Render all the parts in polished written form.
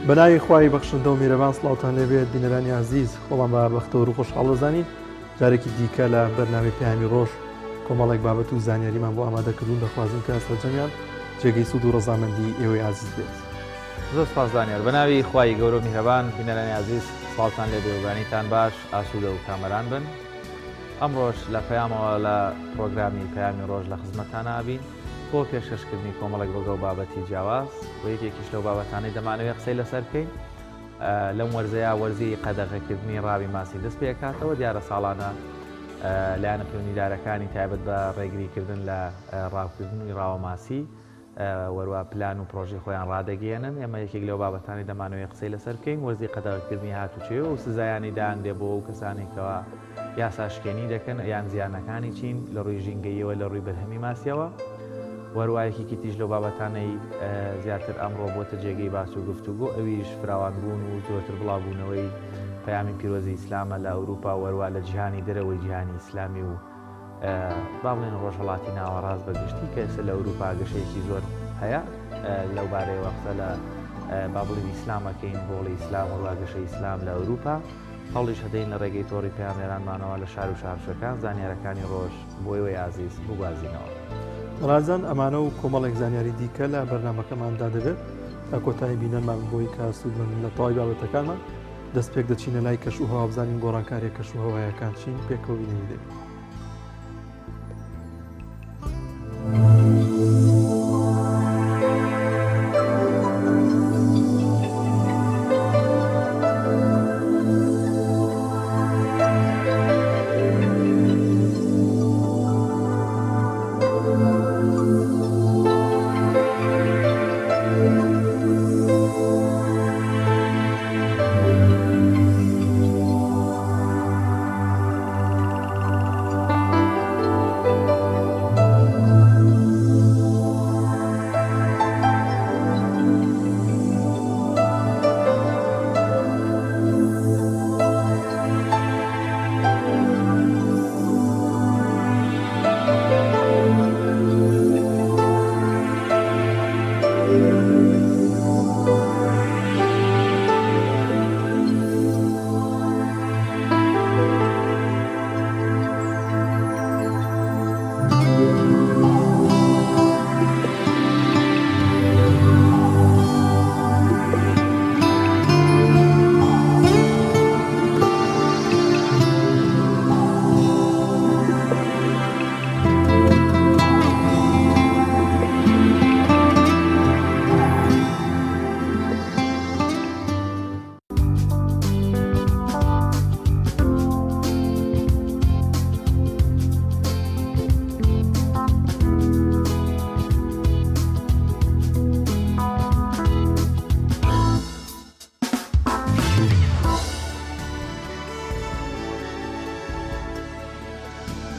بەناوی خوای بەخشندە و میرەبان سڵاوتان لێبێت بینەرانی ئازیز خۆمان بە بەختەوەر و خۆشحاڵ دەزانین جارێکی دیکە لە بەرنامەی پەیامی ڕۆژ کۆمەڵێک بابەت و زانیاریمان بۆ ئامادە کردوون دەخوازین کە سەرجەمیان جێگەی سوود و ڕەزامەندی ئێوەی ئازیز بێت. زۆر سپاس دانیار. بە ناوی خوای گەورە و میهرەبان بینەرانی ئازیز سڵاوتان لێ بێ و بەیانیتان باش ئاسوودە و کامەران بن. ئەمڕۆش لە پەیامەوە لە پڕۆگرامی پەیامی ڕۆژ لە خزمەتتانا ئەبین بۆ پێشکەشکردنی کۆمەڵێک بەڵگە و بابەتی جیاواز و یەکێکیش لەو بابەتانەی دەمانەوێت قسەی لەسەر بکەین لەم وەرزەیا وەرزی قەدەغەکردنی ڕاوی ماسی دەست پێکاتەوە دیارە ساڵانە لایەنە پەیوەندیدارەکانی تایبەت بە ڕێگریکردن لە ڕاوکردنی ڕاوە ماسی وەروا پلان و پرۆژەی خۆیان ڕادەگەیەنن، ئێمە یەکێک لەو بابەتانەی دەمانەوێت قسەی لەسەر بکەین وەرزی قەدەغەکردنی هاتوچۆیە و سزایانەی دانرێ بۆ ئەو کەسانەی کەوا یاساشکێنی دەکەن یان زیانەکانی چین لە ڕووی ژینگەییەوە لە ڕووی بەرهەمی ماسیەوە وەروا یەکێکی تیش لەو بابەتانەی زیاتر ئەمڕۆ بۆتە جێگەی باس و گفتوگۆ ئەویش فراوانبوون و زۆرتر بڵاوبوونەوەی پەیامی پیرۆزی ئیسلامە لە ئەوروپا وەروا لە جیهانی دەرەوەی جیهانی ئیسلامی و با بڵێن ڕۆژهەڵاتی ناوەڕاست بە گشتی کە ئێستا لە ئەوروپا گەشەیەکی زۆر هەیە لەو بارەیەوە قسە لە با بڵێن ئیسلامەکەین ڕۆڵی ئیسلام و گەشەی ئیسلام لە ئەوروپا هەوڵیش هەدەین لە ڕێگەی تۆڕی پەیامنێرانمانەوە لە شار و شارشەکان زانیارەکانی ڕۆژ بۆ ئێوەی ئازیز بگوازینەوە. ڕازان ئەمانە و کۆمەڵێک زانیاری دیکە لە بەرنمەکەماندا دەبێت تا کۆتایی بینەرمان بۆی کە سوودمەند لە تەواوی بابەتەکانمان دەستپێک دەچینە لای کەش و هەوا بزانین گۆڕانکاریە کەش و هەوایەکان چین پێکەوە بینەری دەبین.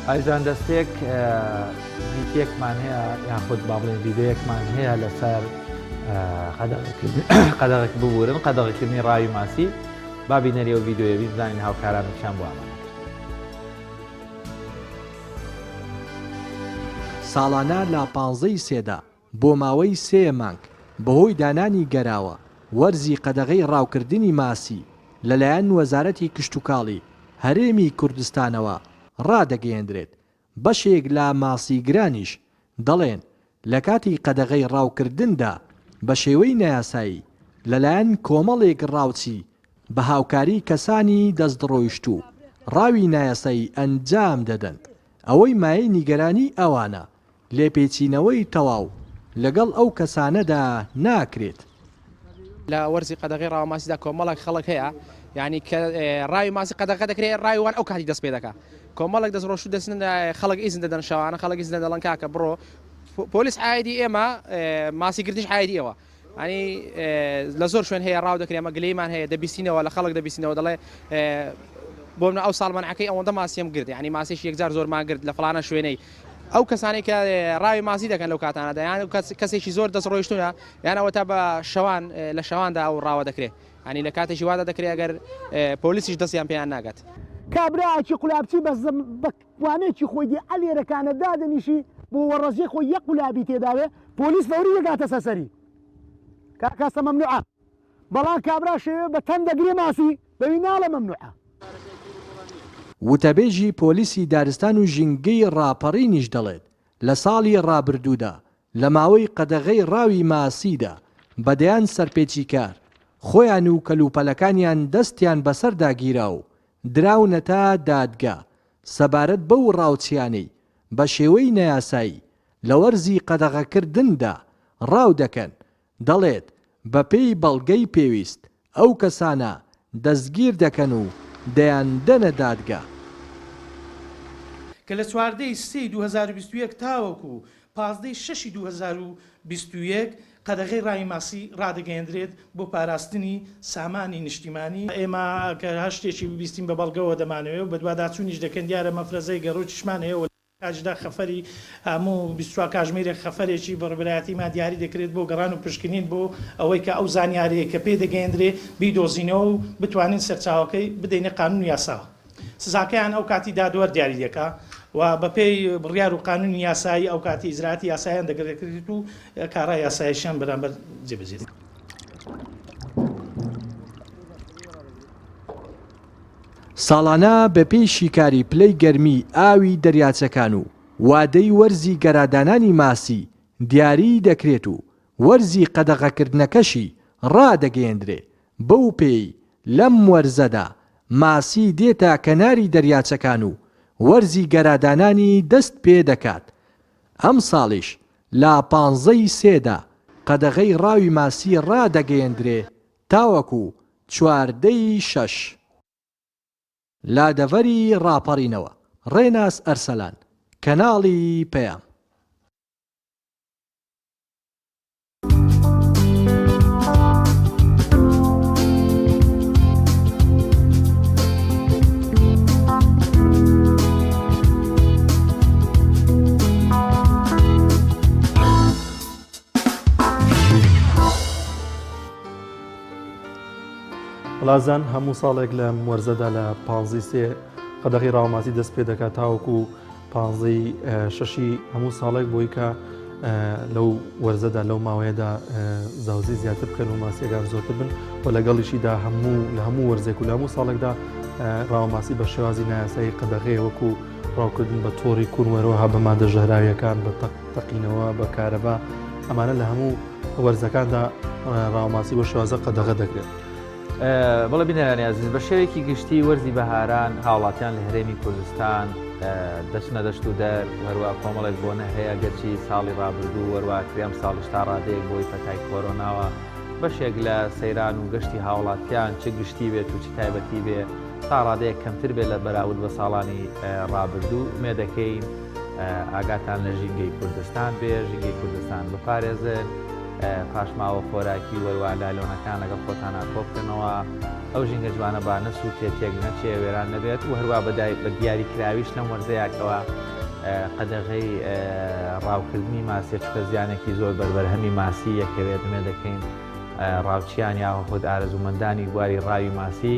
ئایزان دەستێک دیتێکمان هەیە یاخود با بڵێن ڤیدۆیەکمان هەیە لەسەر قەدەغەک ببورن قەدەغەکردنی ڕاوی ماسی با بینەری ئەو ڤیدۆیە بین بزانین هاوکاران چیان بۆ ئامادە کرد. ساڵانە لە پانزەی سێدا بۆ ماوەی سێ مانگ بەهۆی دانانی گەراوە وەرزی قەدەغەی ڕاوکردنی ماسی لەلایەن وەزارەتی کشتوکاڵی هەرێمی کوردستانەوە ڕادەگەیەندرێت، بەشێک لە ماسیگرانیش دەڵێن، لە کاتی قەدەغەی ڕاوکردندا بە شێوەی نایاسایی لەلایەن کۆمەڵێک ڕاوچی بە هاوکاری کەسانی دەستڕۆیشتوو ڕاوی نایاسایی ئەنجام دەدەن، ئەوەی مایەی نیگەرانی ئەوانە لێپێچینەوەی تەواو لەگەڵ ئەو کەسانەدا ناکرێت. لە وەرزی قەدەغەی ڕاوەماسیدا کۆمەڵێک خەڵک هەیە یانی کە ڕاوی ماسی قەدەغە دەکرێت ڕاوی وان ئەو کاتی دەست پێ دەکا کۆمەڵێک دەست ڕۆشتوو دەچن خەڵک ئیزن دەدەن شەوانە خەڵک ئیزن دەدەن دەڵێن کاکە بڕۆ پۆلیس عایدی ئێمە ماسی گرتنیش عایدی ئێوە ینی لە زۆر شوێن هەیە ڕاو دەکرێت ئەمە گلەیمان هەیە دەبیستینەوە لە خەڵک دەبیستینەوە دەڵێ بۆ منە ئەو ساڵ مەنعەکەی ئەوەندە ماسیم گرت یعنی ماسیش یەکجار زۆرمان گرت لە فڵانە شوێنەی ئەو کەسانەی کە ڕاوی ماسی دەکەن لەو کاتانەدا یان کەسێکی زۆر دەست ڕۆیشتونە یان ئەوە تا بە شەوان لە شەواندا ئەو ڕاوە دەکرێت ینی لە کاتێکی وادا دەکرێت ئەگەر پۆلیسیش دەستیان پێیان ناگات. کابرایەکی قولابچی بە بە وانەیەکی خۆی دێ ئەلێرەکانە دادەنیشی بۆ وەڕەزیە خۆی یەک قولابی تێداوێ پۆلیس فەوری دەگاتە سەر سەری کاکە ئەستا مەمنوعە. بەڵام کابرا شەوێ بە تەن دەگرێ ماسی بەوی ناڵێ مەمنوعە. وتەبێژی پۆلیسی دارستان و ژینگەی ڕاپەڕینیش دەڵێت، لە ساڵی ڕابردوودا لە ماوەی قەدەغەی ڕاوی ماسیدا بە دەیان سەرپێچیکار خۆیان و کەلوپەلەکانیان دەستیان بەسەردا گیرا و دراونەتە دادگا سەبارەت بەو ڕاوچیانەی بە شێوەی نایاسایی لە وەرزی قەدەغەکردندا ڕاو دەکەن، دەڵێت، بەپێی بەڵگەی پێویست ئەو کەسانە دەستگیر دەکەن و دەیاندەنە دادگا. کە لە 14 ی سێی 2021 تاوەکو 15 ی شەشی 2021 قەدەغەی ڕاوی ماسی ڕادەگەیەندرێت بۆ پاراستنی سامانی نیشتیمانی. ئێمە کە هەر شتێکی ببیستین بە بەڵگەوە دەمانەوێ و بەدواداچوونیش دەکەین، دیارە مەفرەزەی گەڕۆکیشمان هەیە و لە کاتیشدا خەفەری هەموو 24 کاژمێرێک خەفەرێکی بەڕێوەبەرایەتیمان دیاری دەکرێت بۆ گەڕان و پشکنین بۆ ئەوەی کە ئەو زانیارییەی کە پێ دەگەیەندرێ بیدۆزینەوە و بتوانین سەرچاوەکەی بدەینە قانوون و یاساوە. سزاکەیان ئەو کاتی دادوەر دیاری دەکا و بەپێی بڕیار و قانوونی یاسایی ئەو کاتی ئیجرائاتی یاساییان دەگرێت و کارای یاساییشیان بەرامبەر جێبەجێ دەکرێت. ساڵانە بەپێی شیکاری پلەی گەرمی ئاوی دەریاچەکان و وادەی وەرزی گەرادانانی ماسی دیاریی دەکرێت و وەرزی قەدەغەکردنەکەشی ڕادەگەیەندرێ، بەو پێیەی لەم وەرزەدا ماسی دێتە کەناری دەریاچەکان و وەرزی گەرادانانی دەست پێ دەکات، ئەمساڵیش لە پانزەی سێدا قەدەغەی ڕاوی ماسی ڕادەگەیەندرێ تاوەکو چواردەی شەش. لە دەڤەری ڕاپەڕینەوە، ڕێناس ئەرسەلان، کەناڵی پەیام. وڵازان هەموو ساڵێک لە وەرزەدا لە پانزی سێ قەدەغی ڕاوماسی دەست پێ دەکات تاوەکو پانزەی شەشی هەموو ساڵێک بۆی کە لەو وەرزەدا لەو ماوەیەدا زاوزی زیاتر بکەن و ماسیەکان زۆرتر بن و لەگەڵیشیدا هەموو لە هەموو وەرزێک و لە هەموو ساڵێکدا ڕاوەماسی بە شێوازی نایاسایی قەدەغەیە وەکو ڕاوکردن بە تۆڕی کونوەرەوە بە مادە ژەهراویەکان بە تەقینەوە بە کارەبا ئەمانە لە هەموو وەرزەکاندا ڕاوماسی بۆ شێوازە قەدەغە دەکرێت. بەڵێ بینەرانی ئازیز بە شێوەیەکی گشتی وەرزی بەهاران هاوڵاتیان لە هەرێمی کوردستان دەچنە دەشت و دەر وەروە کۆمەڵێک بۆنە هەیە گەرچی ساڵی ڕابردوو وەروە کرێم ساڵیش تا ڕادەیەک بۆی پەتای کۆرۆناوە بەشێک لە سەیران و گەشتی هاوڵاتیان چ گشتی بێت و چ تایبەتی بێ تا ڕادەیەک کەمتر بێت لە بەراورد بە ساڵانی ڕابردوو ئومێدەکەین ئاگاتان لە ژینگەی کوردستان بێ ژینگەی کوردستان بپارێزن پاشماوە خۆراکی وەروا لالۆنەکان لەگەڵ خۆتانا کۆبکەنەوە ئەو ژینگە جوانە با نەسووتێ تێک نەچێ وێران نەبێت و هەروە بە دیاری کراویش لەم وەرزەیەکەوە قەدەغەی ڕاوکردنی ماسیە چکە زیانێکی زۆر بەربەرهەمی ماسی یەکەوێت ئومێد دەکەین ڕاوچیان یاخود ئارەزوومەندانی بواری ڕاوی ماسی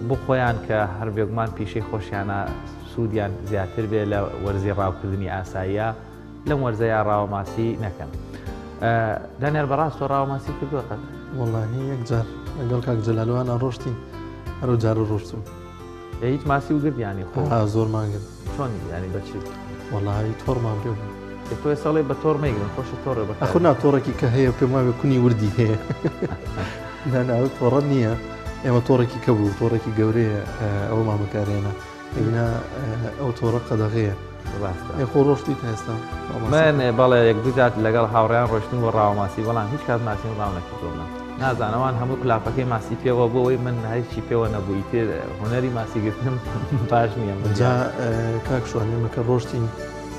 بۆ خۆیان کە هەر بێگومان پیشەی خۆشیانە سوودیان زیاتر بێ لە وەرزی ڕاوکردنی ئاساییە لەم وەرزەیا ڕاوە ماسی نەکەن. دانیار بەڕاست تۆ ڕاوە ماسی کردووە قەت؟ وەڵاهی یەک جار لەگەڵ کاک جەلالوانە ڕۆشتین هەرو جارە ڕۆشتم. هیچ ماسی و گرت یانی خۆ؟ زۆرمان گرت. چۆن یانی بە چی؟ وەڵاهی تۆڕمان پێ بوو. ئێ تۆ ئێستا ئەڵێی بە تۆڕ مەیگرن خۆشە تۆڕێ بەکار. ئەخۆ نا تۆڕێکی کە هەیە پێم وابێ کونی وردی هەیە. نا نا ئەو تۆڕە نییە ئێمە تۆڕێکی کە بوو تۆڕێکی گەورەیە ئەومان بەکارهێنا. ئەگینا ئەو تۆڕە قەدەغەیە. ڕاستە. ئێ خۆ ڕۆشتووی تا ئێستا؟ من بەڵێ یەک دوو جار لەگەڵ هاوڕێیان ڕۆشتم بۆ ڕاوەماسی بەڵام هیچ کات ماسیم ڕاو نەکردووە من نازانم ئەوان هەموو قولافەکەی ماسی پێوە بۆ ئەوەی من هیچی پێوە نەبوو ئیتر هونەری ماسی گرتنم باش نییە من جا کاک شوان ئێمە کە ڕۆشتین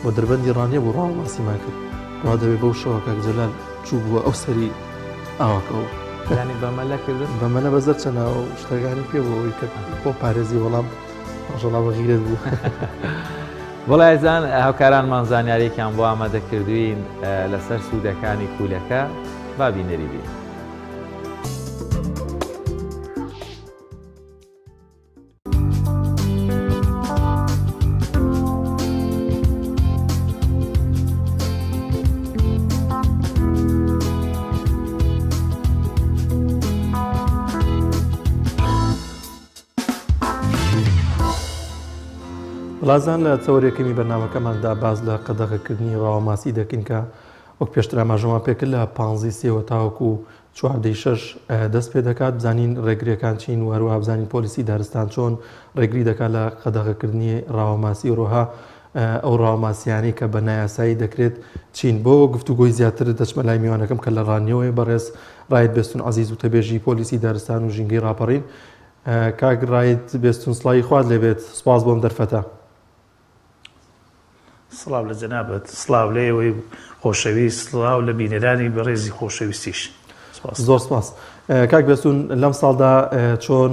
بۆ دەربەندی ڕانیە بوو ڕاوە ماسیمان کرد ڕا دەبێ بەو شەوە کاک جەلال چوو بووە ئەو سەری ئاوەکەوە یانی بە مەلە کردن بە مەلە بە زەر چەناوە و شتەکانی پێ بوو ئەوەی کە خۆ پارێزی وەڵام ماشەڵا بە غیرەت بوو. بەڵێ ئازیزان هاوکارانمان زانیاریەکیان بۆ ئامادە کردوین لەسەر سوودەکانی کولەکە با بینەری بین. وڵازان لە چەوەرەکەمی بەرنامەکەماندا باس لە قەدەغەکردنی ڕاوەماسی دەکەین کە وەک پێشتر ئاماژەمان پێکرد لە پانزی سێوە تاوەکو چواردەی شەش دەست پێ دەکات بزانین ڕێگریەکان چین و هەروەها بزانین پۆلیسی دارستان چۆن ڕێگری دەکات لە قەدەغەکردنی ڕاوەماسی و ڕۆها ئەو ڕاوەماسیانەی کە بە نایاسایی دەکرێت چین بۆ گفتوگۆی زیاتر دەچمە لای میوانەکەم کە لە ڕانیەوەی بەڕێز ڕایت بێستون عەزیز و تەبێژی پۆلیسی دارستان و ژینگەی ڕاپەڕین کاک ڕایت بێستون سڵاوی خوات لێبێت سپاس بۆم دەرفەتە. سڵاو لە جەنابت، سڵاو لە ئێوەی خۆشەویست، سڵاو لە بینەرانی بەڕێزی خۆشەویستیش. سپاس. زۆر سپاس. کاک بێستون لەم ساڵدا چۆن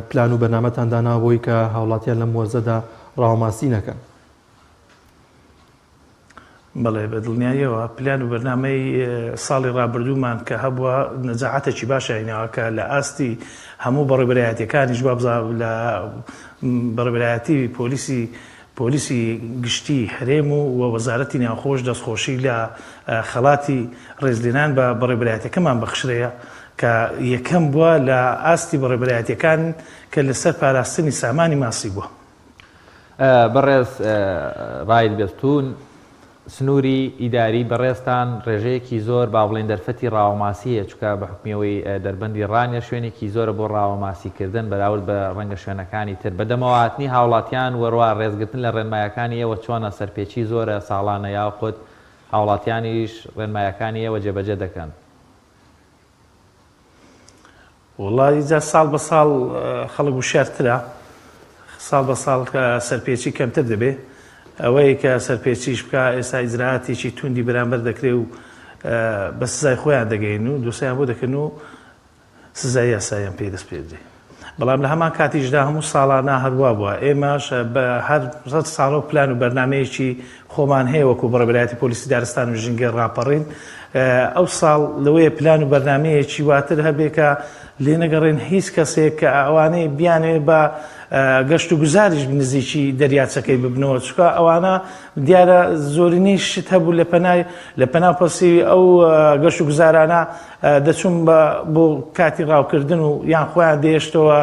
پلان و بەرنامەتان داناوە بۆی کە هاوڵاتیان لەم وەرزەدا ڕاوەماسی نەکەن؟ بەڵێ بە دڵنیاییەوە پلان و بەرنامەی ساڵی ڕابردوومان کە هەبووە نەجاعەتێکی باش هێناوە کە لە ئاستی هەموو بەڕێوەبەرایەتیەکانیش وابزانم لە بەڕێوەبەرایەتی پۆلیسی پۆلیسی گشتی هەرێم و و وەزارەتی ناوخۆش دەستخۆشی لە خەڵاتی ڕێزلێنان بە بەڕێوەبەرایەتیەکەمان بەخشرەیە کە یەکەم بووە لە ئاستی بەڕێوەبەرایەتیەکان کە لەسەر پاراستنی سامانی ماسی بووە. بەڕێز ڕاید بێستوون، سنووری ئیداری بەڕێزتان ڕێژەیەکی زۆر با بڵێین دەرفەتی ڕاوەماسی هەیە، چونکە بە حوکمی ئەوەی دەربەندی ڕانیە شوێنێکی زۆرە بۆ ڕاوەماسی کردن بەراورد بە ڕەنگە شوێنەکانی تر. بە دەمەوەهاتنی هاوڵاتیان وەروا ڕێزگرتن لە ڕێنمایەکانی ئێوە چۆنە، سەرپێچی زۆرە ساڵانە یاخود هاوڵاتیانیش ڕێنمایەکانی ئێوە جێبەجێ دەکەن؟ وەڵا جا ساڵ بە ساڵ خەڵک وشیارترە ساڵ بە ساڵ کە سەرپێچی کەمتر دەبێ ئەوەی کە سەرپێچیش بکە ئێستا ئیجراتێکی توندی بەرامبەر دەکرێ و بە سزای خۆیان دەگەین و دۆسیان بۆ دەکەن و سزای یاساییان پێی دەست پێدرێ بەڵام لە هەمان کاتیشدا هەموو ساڵانە هەروا بووە ئێمەش بە هەر ساڵە و پلان و بەرنمەیەکی خۆمان هەیە وەکو بەڕێوەبەرایەتی پۆلیسی دارستان و ژینگەی ڕاپەڕین ئەو ساڵ لەوەیە پلان و بەرنمەیەکی واتر هەبێ کە لێنەگەڕێن هیچ کەسێک کە ئەوانەی بیانەوێ بە گەشت و گوزاریش نزیکی دەریاچەکەی ببنەوە چکە ئەوانە دیارە زۆرینەی شت هەبوو لە پەنای لە پەنا پەسیوی ئەو گەشت و گوزارانە دەچوون بە بۆ کاتی ڕاوکردن و یان خۆیان دێشتەوە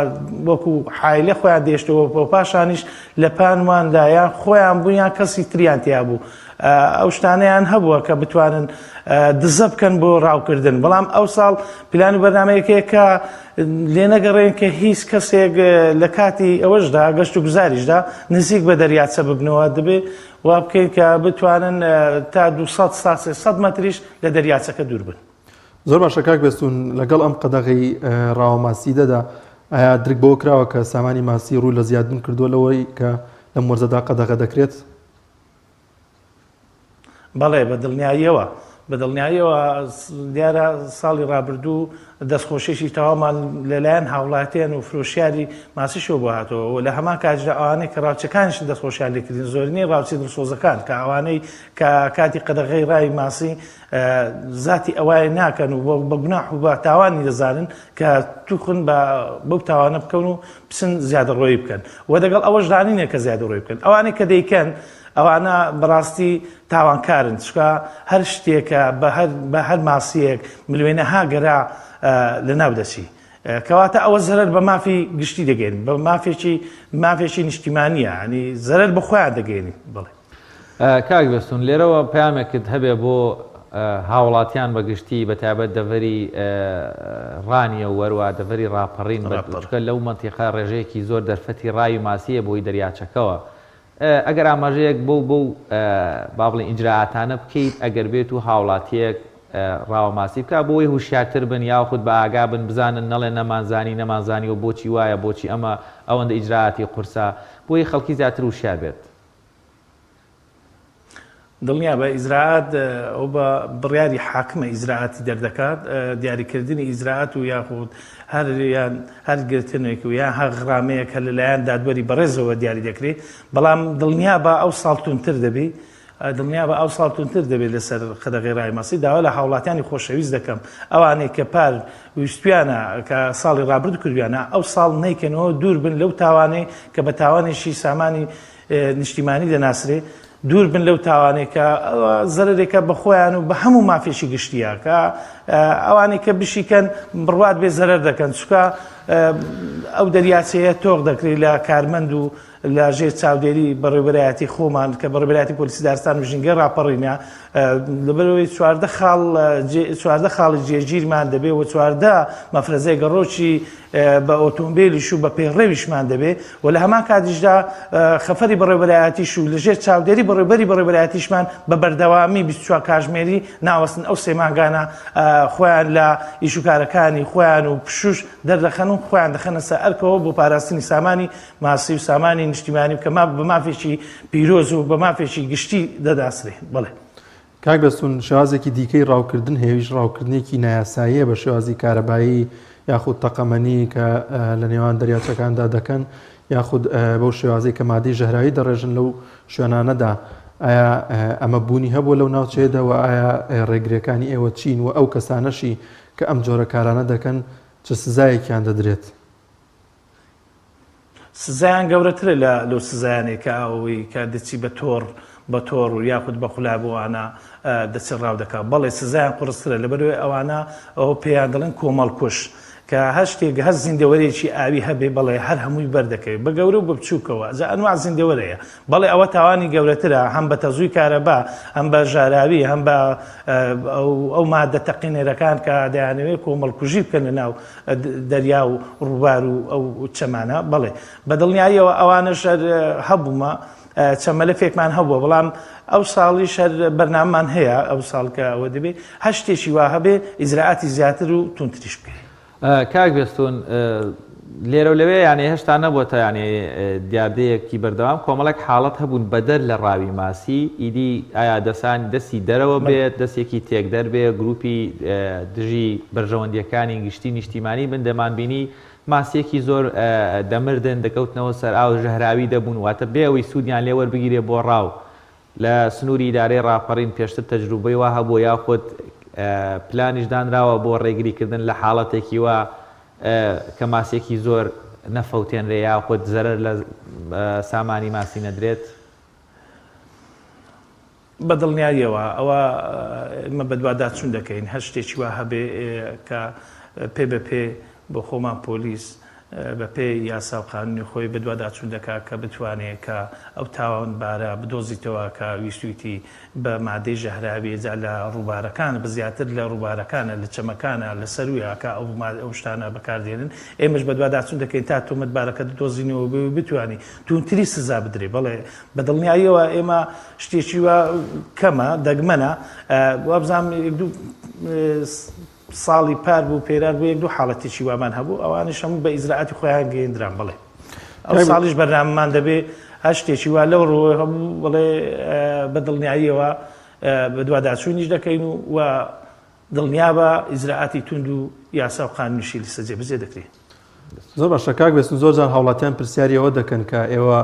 وەکو حایلە خۆیان دێشتەوە بۆ پاشانیش لە پانواندا یان خۆیان بوون یان کەسی تریان تیا بوو ئەو شتانەیان هەبووە کە بتوانن دزە بکەن بۆ ڕاوکردن بەڵام ئەو ساڵ پلان و بەرنمەیەکەیە کە لێنەگەڕێن کە هیچ کەسێک لە کاتی ئەوەشدا گەشت و گوزاریشدا نزیک بە دەریاچە ببنەوە دەبێ وا بکەین کە بتوانن تا 200 تا 300 مەتریش لە دەریاچەکە دوور بن. زۆر باشە کاک بێستون لەگەڵ ئەم قەدەغەی ڕاوە ماسیدەدا ئایا درک بەوە کراوە کە سامانی ماسی ڕووی لە زیادبوون کردووە لەوەی کە لەم وەرزەدا قەدەغە دەکرێت؟ بەڵێ بە دڵنیاییەوە بە دڵنیاییەوە دیارە ساڵی ڕابردوو دەستخۆشیی تەواومان لەلایەن هاوڵاتیان و فرۆشیاری ماسیشەوە بۆ هاتەوە و لە هەمان کاتیشدا ئەوانەی کە ڕاوچیەکانیشن دەستخۆشیان لێکردین زۆرینەی ڕاوچی دڵسۆزەکان کە ئەوانەی کە کاتی قەدەغەی ڕاوی ماسی زاتی ئەوای ناکەن و بە گوناح و بە تاوانی دەزانن کە توخن بە بەو تاوانە بکەون و بچن زیادەڕۆیی بکەن و دەگەڵ ئەوەش دانینە کە زیادەڕۆیی بکەن ئەوانەی کە دەیکەن ئەوانە بەڕاستی تاوانکارن چونکە هەر شتێکە بە هەر بە هەر ماسیەک ملوێنەها گەرا لەناو دەچی کەواتە ئەوە زەرەر بە مافی گشتی دەگەین بە مافێکی مافێکی نیشتیمانیە ینی زەرەر بە خۆیان دەگەێنی بڵێ کاک بێستون لێرەوە پەیامێکت هەبێ بۆ هاوڵاتیان بە گشتی بە تایبەت دەڤەری ڕانیە و وەروا دەڤەری ڕاپەڕین بە چونکە لەو مەنتیقە ڕێژەیەکی زۆر دەرفەتی ڕاوی ماسیە بۆی دەریاچەکەوە ئەگەر ئاماژەیەک بەو بەو با بڵێین ئیجرائاتانە بکەیت ئەگەر بێت و هاوڵاتیەک ڕاوە ماسی بکات بۆ ئەوەی هوشیارتر بن یاخود بە ئاگا بن بزانن نەڵێن نەمانزانی نەمانزانیوە بۆچی وایە بۆچی ئەمە ئەوەندە ئیجرائاتی قورسە بۆی خەڵکی زیاتر وشیار بێت. دڵنیابە ئیجرائات ئەو بە بڕیاری حاکمە ئیجرائاتی دەردەکات دیاریکردنی ئیجرائات و یاخود هەر یان هەر گرتنێک و یان هەر غرامەیەک هەر لەلایەن دادوەری بەڕێزەوە دیاری دەکرێت بەڵام دڵنیابە ئەو ساڵ توندتر دەبی دڵنیابە ئەو ساڵ توندتر دەبێت لەسەر قەدەغەی ڕای ماسی داوا لە هاوڵاتیانی خۆشەویست دەکەم ئەوانەی کە پار ویستویانە کە ساڵی ڕابرد کردویانە ئەو ساڵ نەیکەنەوە دوور بن لەو تاوانەی کە بە تاوانێکی سامانی نیشتیمانی دەناسرێ، دوور بن لەو تاوانەی کە زەرەرێکە بە خۆیان و بە هەموو مافێکی گشتیە کە ئەوانەی کە بشیکەن بڕوات بێ زەرەر دەکەن چکە ئەو دەریاچەیە تۆق دەکرێت لە کارمەند و لە ژێر چاودێری بەڕێوەبەرایەتی خۆمان کە بەڕێوەبەرایەتی پۆلیسی دارستان و ژینگەی ڕاپەڕینە لەبەرئەوەی 14 خاڵ 14 خاڵی جێگیرمان دەبێ و 14 مەفرەزەی گەڕۆکی بە ئۆتۆمبیلیش و بە پێڕەویشمان دەبێ و لە هەمان کاتیشدا خەفەری بەڕێوەبەرایەتیش و لەژێر چاودێری بەڕێوەبەری بەڕێوەبەرایەتیشمان بە بەردەوامی 24 کاژمێری ناوەستن ئەو سێ مانگانە خۆیان لە ئیشوکارەکانی خۆیان و پشوش دەردەخەن و خۆیان دەخەنە سەر ئەرکەوە بۆ پاراستنی سامانی ماسی و سامانی نیشتیمانی کە بە مافێکی پیرۆز و بە مافێکی گشتی دەداسرێ. بەڵێ. کاک بێستون شێوازێکی دیکەی ڕاوکردن هەیە ئەویش ڕاوکردنێکی نایاساییە بە شێوازی کارەبایی یاخود تەقەمەنی کە لە نێوان دەریاچەکاندا دەکەن یاخود بەو شێوازەی کە مادەی ژەهراوی دەڕێژن لەو شوێنانەدا ئایا ئەمە بوونی هەبووە لەو ناوچەیەدا و ئایا ڕێگریەکانی ئێوە چین و ئەو کەسانەشی کە ئەم جۆرە کارانە دەکەن چ سزایەکیان دەدرێت؟ سزایان گەورەترە لە لەو سزایانەی کە ئەوەی کە دەچی بە تۆڕ بە تۆڕ و یاخود بە قولاب و ئەوانە دەچێت ڕاو دەکا بەڵێ سزایان قوڕسترە لەبەرئەوەی ئەوانە ئەوە پێیان دەڵێن کۆمەڵکوژ کە هەر شتێک هەر زیندەوەرێکی ئاوی هەبێ بەڵێ هەر هەمووی بەردەکەوێت بە گەورە و بە بچووکەوە جا ئەنواع زیندەوەر هەیە بەڵێ ئەوە تاوانی گەورەترە هەم بە تەزووی کارەبا هەم بە ژاراوی هەم بە ئەو مادە تەقێنەرەکان کە دەیانەوێت کۆمەڵکوژی بکەن لە ناو دەریا و ڕووبار و ئەو چەمانە بەڵێ بە دڵنیاییەوە ئەوانەش هەر هەبوومە چەند مەلەفێکمان هەبووە بەڵام ئەو ساڵیش هەر بەرنامەمان هەیە ئەو ساڵ کە ئەوە دەبێ هەر شتێکی وا هەبێ ئیجرائاتی زیاتر و توندتریش بکەین. کاک بێستوون لێرەو لەوێ یانێ هێشتا نەبۆتە یانێ دیاردەیەکی بەردەوام کۆمەڵێک حاڵەت هەبوون بەدەر لە ڕاوی ماسی ئیدی ئایا دەسان دەستی دەرەوە بێت دەستێکی تێکدەر بێ گروپی دژی بەرژەوەندیەکانی گشتی نیشتیمانی بن دەمانبینی ماسیەکی زۆر دەمردن دەکەوتنەوە سەر ئاو ژەهراوی دەبوون واتە بێ ئەوەی سوودیان لێ وەربگیرێ بۆ ڕاو لە سنووری ئیدارەی ڕاپەڕین پێشتر تەجروبەی وا هەبووە یاخود پلانیش دانراوە بۆ ڕێگریکردن لە حاڵەتێکی وا کە ماسیەکی زۆر نەفەوتێنرێ یاخود زەرەر لە سامانی ماسی نەدرێت؟ بە دڵنیاییەوە ئەوە ئێمە بەدواداچوون دەکەین هەر شتێکی وا هەبێ کە پێ بە پێ بۆ خۆمان پۆلیس بە پێی یاسا و قانونی خۆی بەدواداچوون دەکات کە بتوانێ کە ئەو تاوانبارە بدۆزیتەوە کە ویستویتی بە مادەی ژەهراوی جا لە ڕووبارەکان بە زیاتر لە ڕووبارەکانە لە چەمەکانە لە سەروویە کە ئەو ئەو شتانە بەکاردێنن ئێمەش بەدواداچوون دەکەین تا تۆمەتبارەکە دۆزینەوە بۆی بتوانی توندتری سزا بدرێ بەڵێ بە دڵنیاییەوە ئێمە شتێکی وا کەمە دەگمەنە وابزانم یەک دوو ساڵی پار بوو پێرار بوو یەک دوو حاڵەتێکی وامان هەبوو ئەوانیش هەموو بە ئیجرائاتی خۆیان گەیەندران بەڵێ ئەو ساڵیش بەرنامەمان دەبێ هەر شتێکی وا لەو ڕووە هەبوو بڵێ بە دڵنیاییەوە بەدواداچوونیش دەکەین و و دڵنیابە ئیجرائاتی توند و یاسا و قانونیشی لەسەر جێبەجێ دەکرێ. زۆر باشە کاک بێستون زۆر جار هاوڵاتیان پرسیاری ئەوە دەکەن کە ئێوە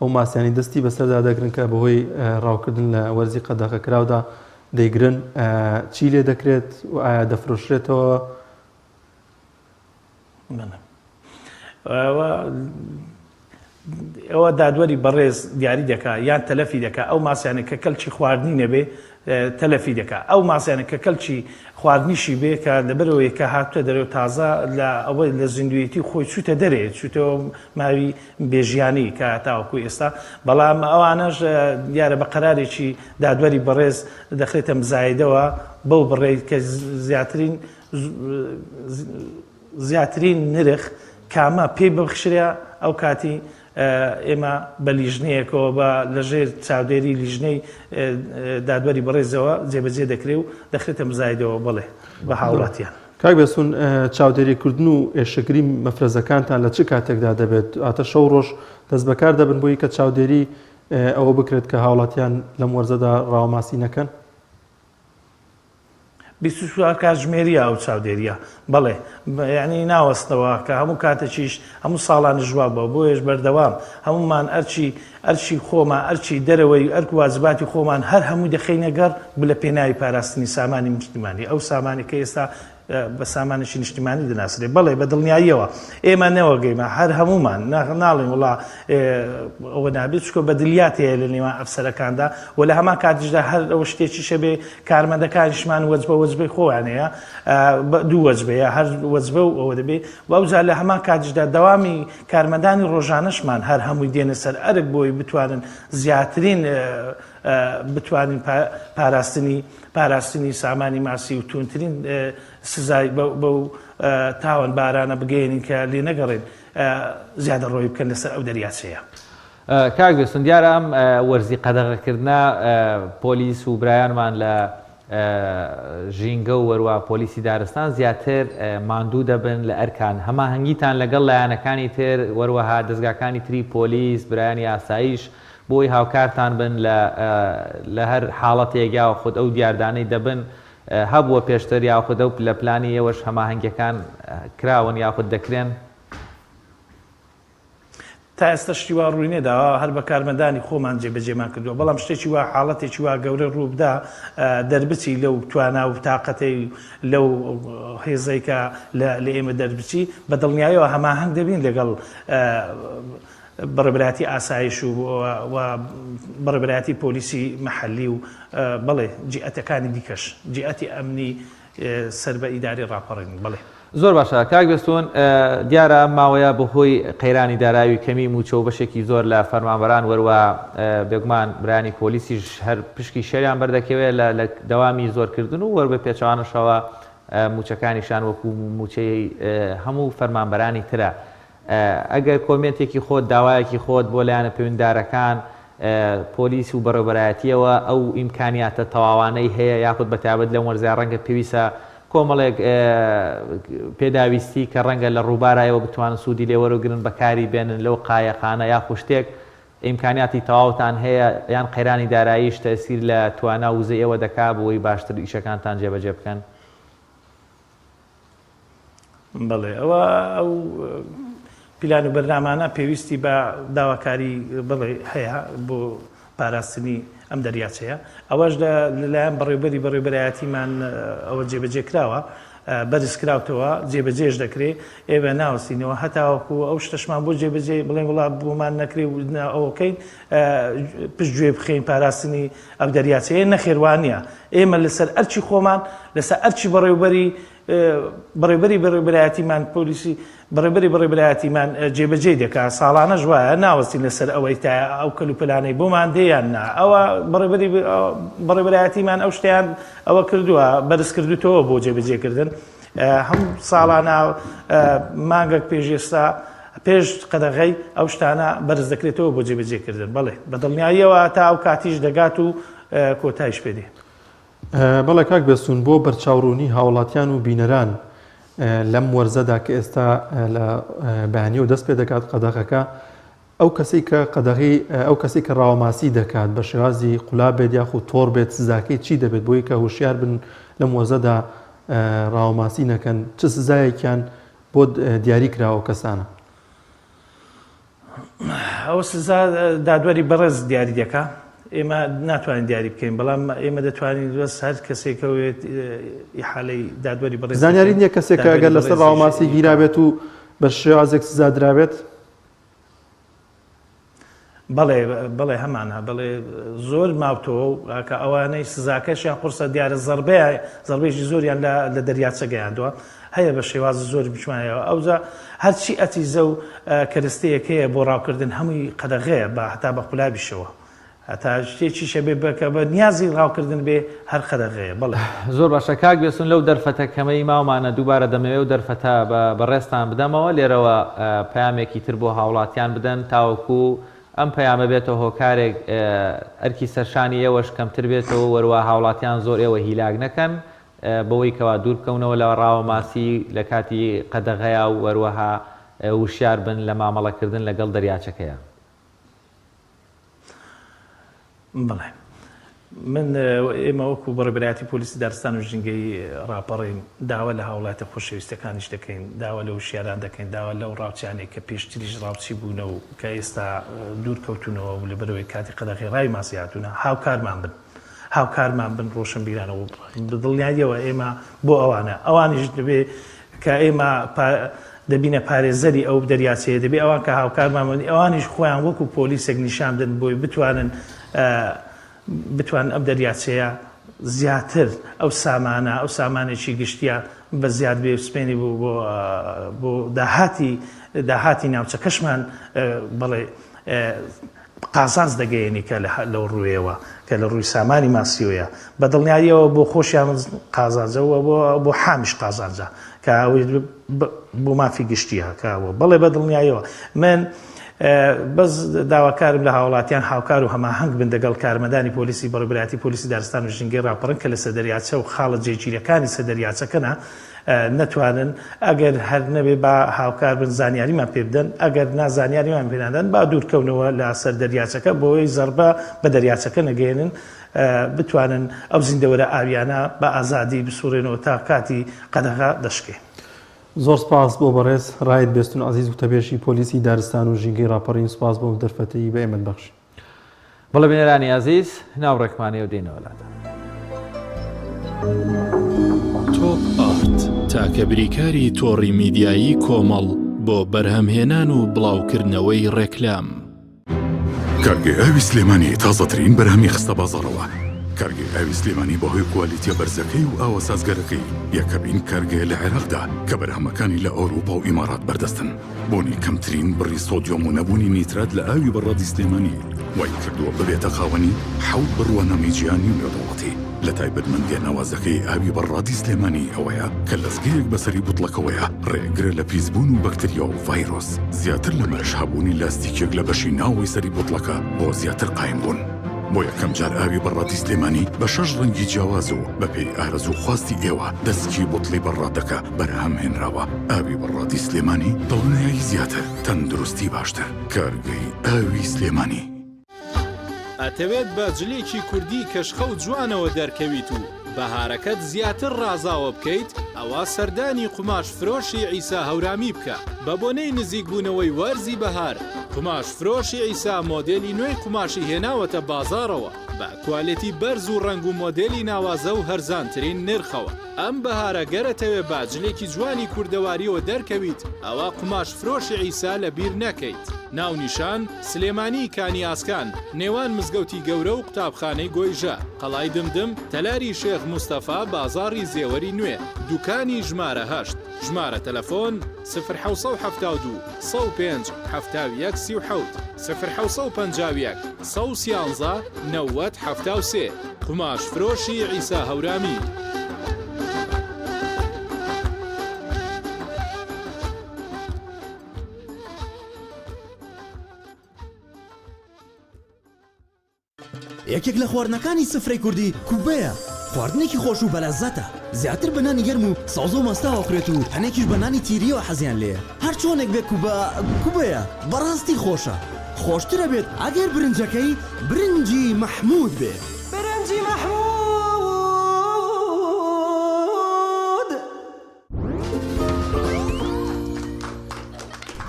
ئەو ماسیانی دەستی بەسەردا دەگرن کە بەهۆی ڕاوکردن لە وەرزی قەدەغەکراودا دەیگرن چی لێ دەکرێت و ئایا دەفرۆشرێتەوە؟ ئەوە دادوەری بەڕێز دیاری دەکا یان تەلەفی دەکا ئەو ماسیانە کە کەلکی خواردنی نەبێ تەلەفی دەکا ئەو ماسیانە کە کەلکی خواردنیشی بێ کە لەبەرەوەی کە هاتوە دەرەوە تازە لە ئەوەی لە زیندویەتی خۆی چوتە دەرێ چوتەوە ماوی بێژیانی کە تاوەکو ئێستا بەڵام ئەوانەش دیارە بە قەرارێکی دادوەری بەڕێز دەخرێتە مزایدەوە بەو بڕێ کە زیاترین زیاترین نرخ کامە پێی ببخشرێ ئەو کاتی ئێمە بە لیژنەیەکەوە بە لەژێر چاودێری لیژنەی دادوەری بەڕێزەوە جێبەجێ دەکرێ و دەخرێتە مزایدەوە بەڵێ بە هاوڵاتیان. کاک بێستون چاودێری کردن و ئێشکگری مەفرەزەکانتان لە چ کاتێکدا دەبێت؟ واتە شەو ڕۆژ دەست بەکار دەبن بۆی کە چاودێری ئەوە بکرێت کە هاوڵاتیان لەم وەرزەدا ڕاوەماسی نەکەن؟ 24 کاتژمێریە ئەو چاودێریە بەڵێ یعنی ناوەستەوە کە هەموو کاتێکیش هەموو ساڵانیش وا بووە بۆیەش بەردەوام هەموومان ئەرچی ئەرچی خۆمان ئەرچی دەرەوەی ئەرک و واجباتی خۆمان هەر هەمووی دەخەینە گەڕ لە پێناوی پاراستنی سامانی نیشتیمانی ئەو سامانی کە ئێستا بە سامانێکی نیشتیمانی دەناسرێ. بەڵێ بە دڵنیاییەوە ئێمە نەوەگەیمە هەر هەموومان ناڵێین وڵا ئەوە نابێت چکۆ بەدلیات هەیە لە نێوان ئەفسەرەکاندا و لە هەمان کاتیشدا هەر ئەو شتێکیشە بێ کارمەندەکانیشمان وەجبە وەجبەی خۆیان هەیە دوو وەجبەیە هەر وەجبە و ئەوە دەبێ و ئەوجا لە هەمان کاتیشدا دەوامی کارمەندانی ڕۆژانەشمان هەر هەمووی دێنە سەر ئەرک بۆی بتوانن زیاترین بتوانین پاراستنی پاراستنی سامانی ماسی و توندترین سزای بەو تاوانبارانە بگەیەنین کە لێنەگەڕێن زیادەڕۆیی بکەن لەسەر ئەو دەریاچەیە. کاک بێستون دیارە ئەم وەرزی قەدەغەکردنە پۆلیس و برایانمان لە ژینگە و وەروا پۆلیسی دارستان زیاتر ماندوو دەبن لە ئەرکان هەماهەنگیتان لەگەڵ لایەنەکانی تر وەروەها دەزگاکانی تری پۆلیس برایانی ئاسایش بۆی هاوکارتان بن لە لە هەر حاڵەتێک یاخود ئەو دیاردانەی دەبن هەبووە پێشتر یاخود ئەو لە پلانی ئێوەش هەماهەنگیەکان کراون یاخود دەکرێن؟ تا ئێستا شتی وا ڕووی نەداوە، هەر بە کارمەندانی خۆمان جێبەجێمان کردووە، بەڵام شتێکی وا حاڵەتێکی وا گەورە ڕووبدا دەربچی لەو توانا و تاقەتەی لەو هێزەی کە لە ئێمە دەربچی، بە دڵنیایەوە هەماهەنگ دەبین لەگەڵ بەڕێوەبەرایەتی ئاسایش و و بەڕێوەبەرایەتی پۆلیسی مەحەلی و بەڵێ جیئەتەکانی دیکەش جیئەتی ئەمنی سەر بە ئیدارەی ڕاپەڕین بەڵێ. زۆر باشە کاک بێستوون دیارە ئەم ماوەیە بەهۆی قەیرانی دارایی و کەمی مووچە و بەشێکی زۆر لە فەرمانبەران وەروا بێگومان برایانی پۆلیسیش هەر پشکی شێریان بەردەکەوێت لە لە دەوامی زۆرکردن و وەر بە پێچەوانەشەوە مووچەکانیشان وەکو مووچەی هەموو فەرمانبەرانی ترە ئەگەر کۆمێنتێکی خۆت، داوایەکی خۆت بۆ لایەنە پەیوەندیدارەکان، پۆلیس و بەڕێوەبەرایەتییەوە ئەو ئیمکانیاتە تەواوانەی هەیە یاخود بەتایبەت لەم وەرزەیا ڕەنگە پێویستە کۆمەڵێک پێداویستی کە ڕەنگە لە ڕووبارا ئێوە بتوانن سوودی لێ وەربگرن بەکاری بێنن لەو قایەقانە یاخود شتێک ئیمکانیاتی تەواوتان هەیە یان قەیرانی داراییش تەئسیر لە توانا و وزەی ئێوە دەکا بۆی باشتر ئیشەکانتان جێبەجێ بکەن؟ بەڵێ ئەوە ئەو پیلان و بەرنامانە پێویستی بە داواکاری بڵێ هەیە بۆ پاراستنی ئەم دەریاچەیە ئەوەش لەلایەن بەڕێوبەری بەڕێوبەرایەتیمان ئەوە جێبەجێ کراوە بەرز کراوتەوە جێبەجێش دەکرێ ئێمە ناوەستینەوە هەتاوەکو ئەو شتەشمان بۆ جێبەجێ بڵێن وڵا بۆمان نەکرێ و ئەوەکەین پشتگوێ بخەین پاراستنی ئەو دەریاچەیە نەخێر وانییە ئێمە لەسەر ئەرکی خۆمان لەسەر ئەرکی بەڕێوبەری بەڕێوبەری بەڕێوبەرایەتیمان پۆلیسی بەڕێوبەری بەڕێوبەرایەتیمان جێبەجێی دەکا ساڵانەش وایە ناوەستین لەسەر ئەوەی تا ئەو کەلوپەلانەی بۆمان دێ یان نا ئەوە بەڕێوبەری بەڕێوبەرایەتیمان ئەو شتیان ئەوە کردووە بەرز کردوتەوە بۆ جێبەجێکردن هەم ساڵانە مانگەک پێش ئێستا پێش قەدەغەی ئەو شتانە بەرز دەکرێتەوە بۆ جێبەجێکردن بەڵێ بە دڵنیاییەوە تا ئەو کاتیش دەگات و کۆتایش پێ دێ. بەڵێ کاک بێستوون بۆ بەرچاوڕوونی هاوڵاتیان و بینەران لەم وەرزەدا کە ئێستا لە بەیانیەوە دەست پێ دەکات قەدەغەکە ئەو کەسەی کە قەدەغی ئەو کەسەی کە ڕاوەماسی دەکات بە شێوازی قولاب بێت یاخود تۆڕ بێت سزاکەی چی دەبێت بۆی کە هۆشیار بن لەم وەرزەدا ڕاوەماسی نەکەن چ سزایەکیان بۆ دیاری کراوە ئەو کەسانە؟ ئەوە سزا دادوەری بەڕێز دیاری دەکا ئێمە ناتوانین دیاری بکەین بەڵام ئێمە دەتوانین بەس هەر کەسێکەوێت ئیحالەی دادوەری بەڕێز زانیاری نییە کەسێک کە ئەگەر لەسەر ڕاوەماسی گیرابێت و بە شێوازێک سزا درابێت؟ بەڵێ بەڵێ هەمانە بەڵێ زۆر ماوتەوە و کە ئەوانەی سزاکەشیان قورسە دیارە زەربەیە زەربەیەکی زۆریان لە لە دەریاچە گەیاندووە هەیە بە شێوازی زۆر بچمایەوە ئەوجا هەرچی ئەتیزە و کەرستەیەک هەیە بۆ ڕاوکردن هەمووی قەدەغەیە بە هەتا بە قولابیشەوە هەتا شتێکیش هەبێ بە کە بە نیازی ڕاوکردن بێ هەر قەدەغەیە بەڵێ. زۆر باشە کاک بێستون لەو دەرفەتە کەمەی ماومانە دووبارە دەمەوێ ئەو دەرفەتە بە بەڕێزتان بدەمەوە لێرەوە پەیامێکی تر بۆ هاوڵاتیان بدەن تاوەکو ئەم پەیامە بێتە هۆکارێک ئەرکی سەرشانی ئێوەش کەمتر بێتەوە وەروا هاوڵاتیان زۆر ئێوە هیلاک نەکەن بەوەی کەوا دوور بکەونەوە لە ڕاوە ماسی لە کاتی قەدەغەیا و وەروەها وشیار بن لە مامەڵەکردن لەگەڵ دەریاچەکەیا. بەڵێ من ئێمە وەکو بەڕێوەبەرایەتی پۆلیسی دارستان و ژینگەی ڕاپەڕین داوا لە هاوڵاتیە خۆشەویستەکانیش دەکەین داوا لە وشیاران دەکەین داوا لەو ڕاوچیانەی کە پێشتریش ڕاوچی بوونە و کە ئێستا دوور کەوتونەوە و لەبەرەوەی کاتی قەدەغەی ڕاوی ماسی هاتوونە هاوکارمان بن. هاوکارمان بن ڕۆشنبیرانە و بە دڵنیاییەوە ئێمە بۆ ئەوانە ئەوانیش دەبێ کە ئێمە دەبینە پارێزەری ئەو دەریاچەیە دەبێ ئەوان کە هاوکارمان بن ئەوانیش خۆیان وەکو پۆلیسێک نیشان بدەن بۆی بتوانن بتوانن ئەم دەریاچەیە زیاتر ئەو سامانە ئەو سامانێکی گشتیە بە زیاد بێ سپێنی بۆ بۆ داهاتی داهاتی ناوچەکەشمان بەڵێ قازانج دەگەیەنی کە لەو ڕوویەوە کە لە ڕووی سامانی ماسیەوەیە بە دڵنیاییەوە بۆ خۆشیان قازانجە و بۆ حامیش قازانجە کە ئەوەی بۆ مافی گشتیە کە بەڵێ بە دڵنیاییەوە من بەس داواکارم لە هاوڵاتیان هاوکار و هەماهەنگ بن دەگەڵ کارمەندانی پۆلیسی بەڕێوەبەرایەتی پۆلیسی دارستان و ژینگەی ڕاپەڕین کە لەسەر دەریاچە و خاڵە جێگیرەکانی سەر دەریاچەکەنە نەتوانن ئەگەر هەر نەبێ با هاوکار بن زانیاریمان پێ بدەن ئەگەر نا زانیاریمان پێ نادەن با دوورکەونەوە لە سەر دەریاچەکە بۆی زەربە بە دەریاچەکە نەگەیەنن بتوانن ئەو زیندەوەرە ئاویانە بە ئازادی بسوڕێنەوە تا کاتی قەدەغە دەشکێ. زۆر سپاس بۆ بەڕێز ڕائید بێستون عەزیز وتەبێژی پۆلیسی دارستان و ژینگەی ڕاپەڕین سپاس بۆ ئەم دەرفەتەی بە ئێمەت بەخشی. بەڵێ بینەرانی ئازیز ناوڕێکمانەیە و دێینەوە لاتان. تۆپ ئارت تاکە بریکاری تۆڕی میدیایی کۆمەڵ بۆ بەرهەمهێنان و بڵاوکردنەوەی ڕێکلام. کارگەی ئاوی سلێمانی تازەترین بەرهەمی خستە بازاڕەوە. کارگەی ئاوی سلێمانی بەهۆی کوالیتیە بەرزەکەی و ئاوە سازگەرەکەی یەکەمین کارگەیە لە عێراقدا کە بەرهەمەکانی لە ئەوروپا و ئیمارات بەردەستن. بوونی کەمترین بڕی سۆدیۆم و نەبوونی نیترات لە ئاوی بەڕادی سلێمانی وای کردووە ببێتە خاوەنی حەوت بڕوانامەی جیهانی و نێودەوڵەتی. لە تایبەتمەندییە ناوازەکەی ئاوی بەڕادی سلێمانی ئەوەیە کە لەزگەیەک بەسەری بوتڵەکەوەیە ڕێگرە لە پیسبوون و بەکتریا و ڤایرۆس. زیاتر لەمەش هەبوونی لاستیکێک لە بەشی ناوەوەی سەری بوتڵەکە بۆ زیاتر قایم بوون. بۆ یەکەم جار ئاوی بەڕادی سلێمانی بە شەش ڕەنگی جیاواز و بەپێی ئارەزوو خواستی ئێوە دەسکی بوتڵی بەڕادەکە بەرهەم هێنراوە. ئاوی بەڕادی سلێمانی دڵنیایی زیاتر، تەندروستی باشتر. کارگەی ئاوی سلێمانی. ئەتەوێت بە جلێکی کوردی کەشخە و جوانەوە دەرکەویت و بەهارەکەت زیاتر ڕازاوە بکەیت ئەوا سەردانی قوماش فرۆشی عیسا هەورامی بکە بە بۆنەی نزیک بوونەوەی وەرزی بەهار قوماش فرۆشی عیسا مۆدێلی نوێی قوماشی هێناوەتە بازاڕەوە بە کوالێتی بەرز و ڕەنگ و مۆدێلی ناوازە و هەرزانترین نرخەوە. ئەم بەهارە گەر ئەتەوێ بە جلێکی جوانی کوردەواریەوە دەرکەویت ئەوا قوماش فرۆشی عیسا لە بیر نەکەیت. ناونیشان، سلێمانی کانی ئاسکان، نێوان مزگەوتی گەورە و قوتابخانەی گۆیژە، قەڵای دمدم، تەلاری شێخ مستەفا، بازاڕی زێوەری نوێ، دوکانی ژمارە هەشت. ژمارە تەلەفۆن، سفر 772 105 71 37، سفر 751 113 90 73. قوماش فرۆشی عیسا هەورامی. یەکێک لە خواردنەکانی سفرەی کوردی کوبەیە، خواردنێکی خۆش و بەلەزەتە، زیاتر بە نانی گەرم و سەوزە و ماستاوە ئەخورێت و هەنێکیش بە نانی تیریەوە حەزیان لێیە، هەرچۆنێک بێ کوبە کوبەیە، بەڕاستی خۆشە، خۆشتر ئەبێت ئەگەر برنجەکەی برنجی مەحمود بێ. برنجی مەحمود.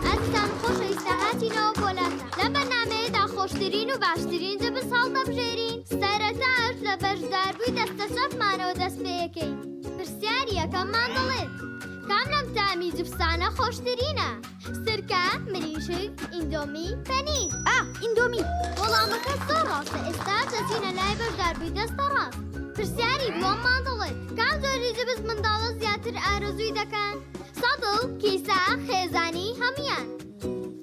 ئەزیزان خۆشەویستە هاتینەوە بۆ لاتان لەم بەرنامەیەدا خۆشترین و باشترین جبس هەڵدەبژێرین سەرەتاش لە بەشداربووی دەستە چەپمانەوە دەست پێیەکەین پرسیاری یەکەممان دەڵێت کام لەم تامی جبسانە خۆشترینە سرکە مریشک ئیندۆمی پەنیر ئا ئیندۆمی. وەڵامەکە زۆر ڕاستە ئێستا دەچینە لای بەشداربووی دەستە ڕاست پرسیاری دووەممان دەڵێت کام جۆری جبس منداڵە زیاتر ئارەزووی دەکەن سەتڵ کیسە خێزانی هەموویان.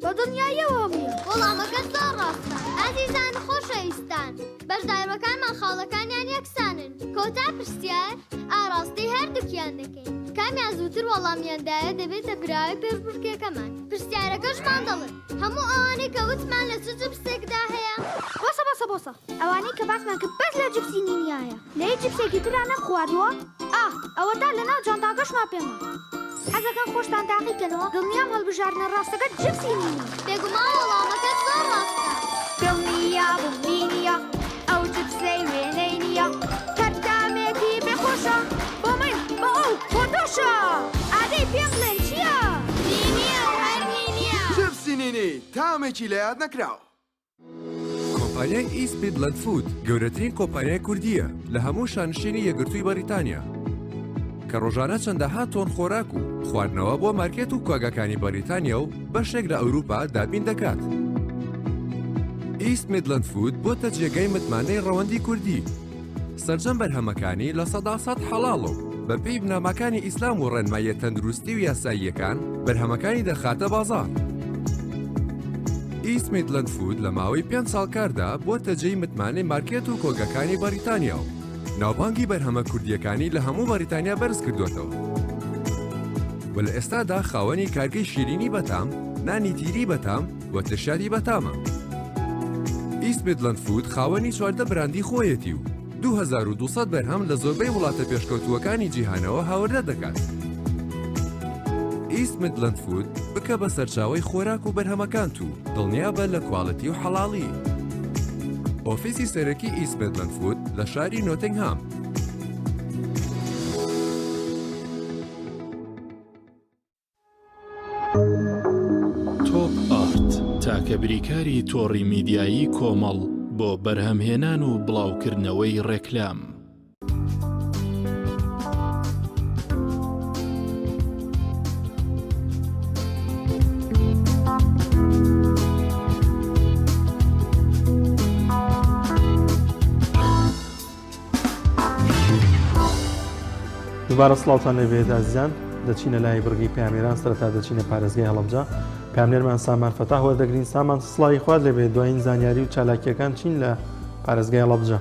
بە دڵنیاییەوە هەموویان. وەڵامەکە زۆر ڕاستە ئازیزان و خۆشەویستان بەشداربەکانمان خاڵەکانیان یەکسانن کۆتا پرسیار ئاڕاستەی هەردووکیان دەکەین کامیان زووتر وەڵامیان دایە دەبێتە براوەی پێشبڕکێکەمان پرسیارەکەشمان دەڵێت هەموو ئەوانەی کە وتمان لە چ جپسێکدا هەیە؟ بۆسە بۆسە بۆسە ئەوانەی کە باسمان کرد بەس لە جپسی نینیایە لە هیچ جپسێکی ترا نەمخواردووە ئا ئەوەتا لەناو جانتاکەشما پێمە حەزەکەن خۆشتان تاقی کەنەوە دڵنیام هەڵبژاردنە ڕاستەکە جپسی نینی. بێگومان وەڵامەکە زۆر ڕاستە. دڵنیابم نینیە ئەو جپسەی وێنەی نییە کە تامێکی بێ خۆشە بۆ من بۆ ئەو بۆ تۆشە ئادەی پێم بڵێن چییە؟ نینیە و هەر نینیە. جپسی نینی تامێکی لەیاد نەکراو. کۆمپانیای ئیست میدلەند فود گەورەترین کۆمپانیای کوردییە لە هەموو شانشینی یەکگرتووی بەریتانیا کە ڕۆژانە چەندەها تۆن خۆراک و خواردنەوە بۆ مارکێت و کۆگاکانی بەریتانیا و بەشێک لە ئەوروپا دابین دەکات. ئیست میدلەند فود بۆتە جێگای متمانەی ڕەوەندی کوردی. سەرجەم بەرهەمەکانی 100% حەڵاڵە و بەپێی بنەماکانی ئیسلام و ڕێنماییە تەندروستی و یاساییەکان بەرهەمەکانی دەخاتە بازاڕ. ئیست میدلەند فود لە ماوەی پێنج ساڵ کاردا بووەتە جێی متمانەی مارکێت و کۆگەکانی بەریتانیا و ناوبانگی بەرهەمە کوردییەکانی لە هەموو بەریتانیا بەرز کردووەتەوە و لە ئێستادا خاوەنی کارگەی شیرینی بەتام، نانی تیری بەتام و ترشیاتی بەتامە. ئیست میدلەند فود خاوەنی 14 براندی خۆیەتی و 2200 بەرهەم لە زۆربەی وڵاتە پێشکەوتووەکانی جیهانەوە هاوردە دەکات. ئیست میدلەند فود بکە بە سەرچاوەی خۆراک و بەرهەمەکانت و دڵنیابە لە کواڵێتی و حەڵاڵی. ئۆفیسی سەرەکی ئیست میدلەند فود لە شاری نۆتنگهام. تۆپ ئارت تاکە بریکاری تۆڕی میدیایی کۆمەڵ بۆ بەرهەمهێنان و بڵاوکردنەوەی ڕێکلام. دووبارە سڵاوتان لێبێت ئازیزان دەچینە لای بڕگەی پامێران سەرەتا دەچینە پارێزگای هەڵەبجە پامنێرمان سامان فەتاح وەردەگرین سامان سڵاوی خوات لێبێت دوایین زانیاری و چالاکیەکان چین لە پارێزگای هەڵەبجە.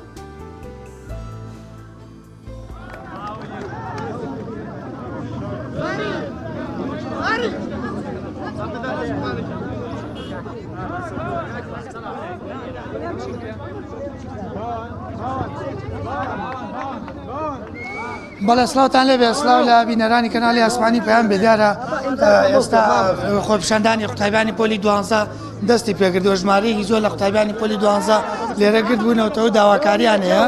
بەڵێ سڵاوتان لێبێ سڵاو لە بینەرانی کەناڵی ئاسمانی پەیام بێدارە ئێستا خۆپیشاندانی قوتابیانی پۆلی دوانزە دەستی پێکردووە ژمارەیەکی زۆر لە قوتابیانی پۆلی دوانزە لێرە گرد بوونەوەتەوە داواکاریان هەیە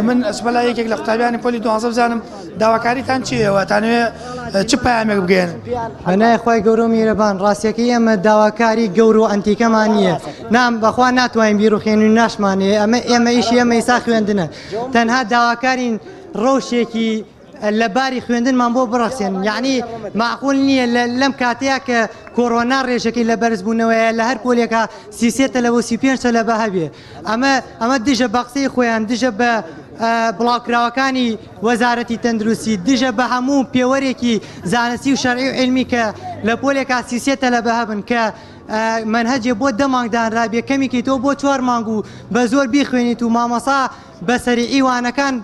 من ئەچمە لای یەکێک لە قوتابیانی پۆلی دوانزە بزانم داواکاریتان چییە تانەوێ چ پەیامێک بگەێن بەنای خی گەورە و میرەبان ڕاستیەکەی ئێمە داواکاری گەور و ئەنتیکەمان نییە نام بەخوا ناتوانین بیرڕوخێن و ناشمانەیە ئەمە ئێمە ئیشی ئێمە ئیسا خوێندنە تەنها داواکارین ڕەوشێکی لەباری خوێندنمان بۆ بڕەخسێنن یعنی معقول نییە لەم کاتەیە کە کۆرۆنا ڕێژەکەی لە بەرزبوونەوەیە لە هەر پۆلێکا 33 تەلەبە و 35 تەلەبە هەبێ ئەمە ئەمە دژە بە قسەی خۆیان دژە بە بڵاوکراوەکانی وەزارەتی تەندروستی دژە بە هەموو پێوەرێکی زانستی و شەرعی و عیلمی کە لە پۆلێکا 33 تەلەبە هەبن کە مەنهەجێ بۆ دە مانگ دانرابێ کەمیکەیتەوە بۆ چوار مانگ و بە زۆر بیخوێنیت و مامۆسا بە سەریعی وانەکان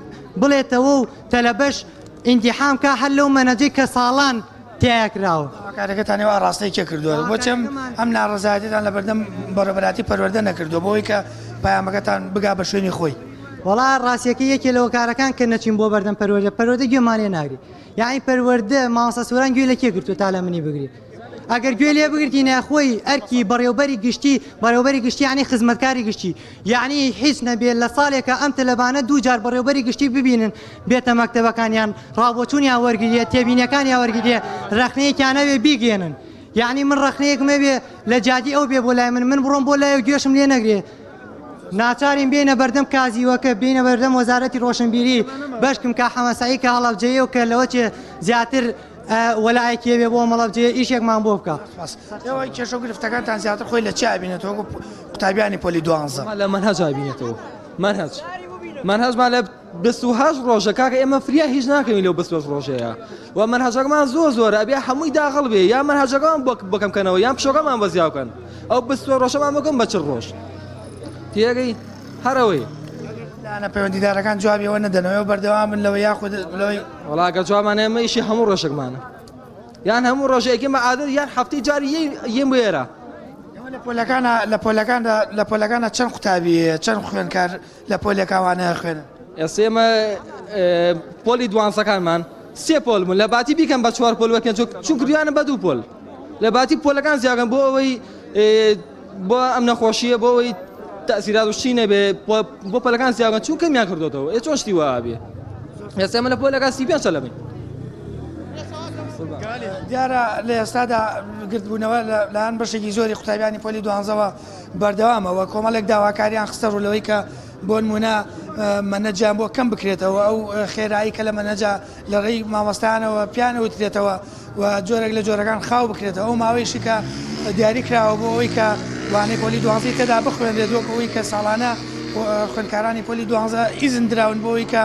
بڵێتەوە و تەلەبەش ئیمتیحان بکا هەر لەو مەنهەجەی کە ساڵان تیایا کراوە. داواکاریەکەتان ئێوە ئاڕاستەی کێ کردووە؟ بۆچی ئەم ناڕەزایەتیتان لەبەردەم بەڕێوەبەرایەتی پەروەردە نەکردووە بۆ ئەوەی کە پەیامەکەتان بگا بە شوێنی خۆی؟ وەڵا ڕاستیەکەی یەکێ لە هۆکارەکان کە نەچین بۆ بەردەم پەروەردە پەروەردە گوێمان لێ ناگری یانی پەروەردە مامۆستا سۆران گوێی لە کێ گرتووە تا لە منی بگری؟ ئەگەر گوێ لێ بگرتینە خۆی ئەرکی بەڕێوبەری گشتی بەڕێوبەری گشتی یعنی خزمەتکاری گشتی یعنی هیچ نەبێت لە ساڵێکە ئەم تەلەبانە دوو جار بەڕێوبەری گشتی ببینن بێتە مەکتەبەکانیان ڕاوبۆچوونیان وەرگریە تێبینیەکانیان وەرگریە ڕەخنەیەکیان هەبێ بیگەێنن یعنی من ڕەخنەیەکم هەبێ لە جیاتی ئەو بێ بۆ لای من من بڕۆم بۆ لای و گوێشم لێ نەگرێ ناچارین بێینە بەردەم کازیوەکە بێینە بەردەم وەزارەتی ڕۆشنبیری بەشکم کا حەمەسەعی کە هەڵەبجەیە و کە لەوە چێ زیاتر وەلایەکی هەبێ بۆ مەڵەبجێ ئیشێکمان بۆ بکا. سپاس. ئێوە کێشە و گرفتەکانتان زیاتر خۆی لە چیا ئەبینێتەوە وەکو قوتابیانی پۆلی دوانزە؟ لە مەنهەج ئەبینێتەوە. مەنهەج. مەنهەجمان لە 28 ڕۆژە کاکە ئێمە فریا هیچ ناکەوین لەو 28 ڕۆژەیە و مەنهەجەکەمان زۆر زۆرە ئەبێ هەمووی داخڵ بێ یا مەنهەجەکەمان بۆ بەکەم کەنەوە یان پشۆکەمان بە زیاو کەن ئەو 28 ڕۆژەمان بکەن بە 40 ڕۆژ تێگەی هەر ئەوەی. لایەنە پەیوەندیدارەکان جوابی ئەوە نەدەنەوە ئێوە بەردەوام بن لەوەی یاخود لەوەی وەڵا گەر جوابمان ئێمە ئیشی هەموو ڕۆژێکمانە یان هەموو ڕۆژێک ئێمە عادەت یان هەفتەی جاری یەم بۆ ئێرە. ئێوە لە پۆلەکانا لە پۆلەکاندا لە پۆلەکانا چەند قوتابی هەیە چەند خوێندکار لە پۆلێکا وانە ئەخوێنن؟ ئێستا ئێمە پۆلی دوانزەکانمان سێ پۆل بوون لە باتی بیکەن بە چوار پۆل وەکەن چون کردویانە بە دوو پۆل لە باتی پۆلەکان زیاکەن بۆ ئەوەی بۆ ئەم نەخۆشیە بۆ ئەوەی تەسیرات و شتی نەبێ بۆ پەلەکان زیاکەن چون کەمیان کردوێتەوە ئێ چۆن شتی وا بێ ئێستا ئێمە لە پۆلەکە 35 لە بین. دیارە لە ئێستادا گردبوونەوە لەلایەن بەشێکی زۆری قوتابیانی پۆلی دوانزەوە بەردەوامە و کۆمەڵێک داواکاریان خستە ڕوو لەوەی کە بۆ نمونە مەنەجیان بۆ کەم بکرێتەوە ئەو خێرایی کە لە مەنەجا لە ڕێی مامۆستایانەوە پیان وترێتەوە و جۆرێک لە جۆرەکان خاو بکرێتەوە ئەو ماوەیشی کە دیاری کراوە بۆ ئەوەی کە وانەی پۆلی دوانزەی تێدا بخوێنرێت وەک ئەوەی کە ساڵانە خوێندکارانی پۆلی دوانزە ئیزن دراون بۆ ئەوەی کە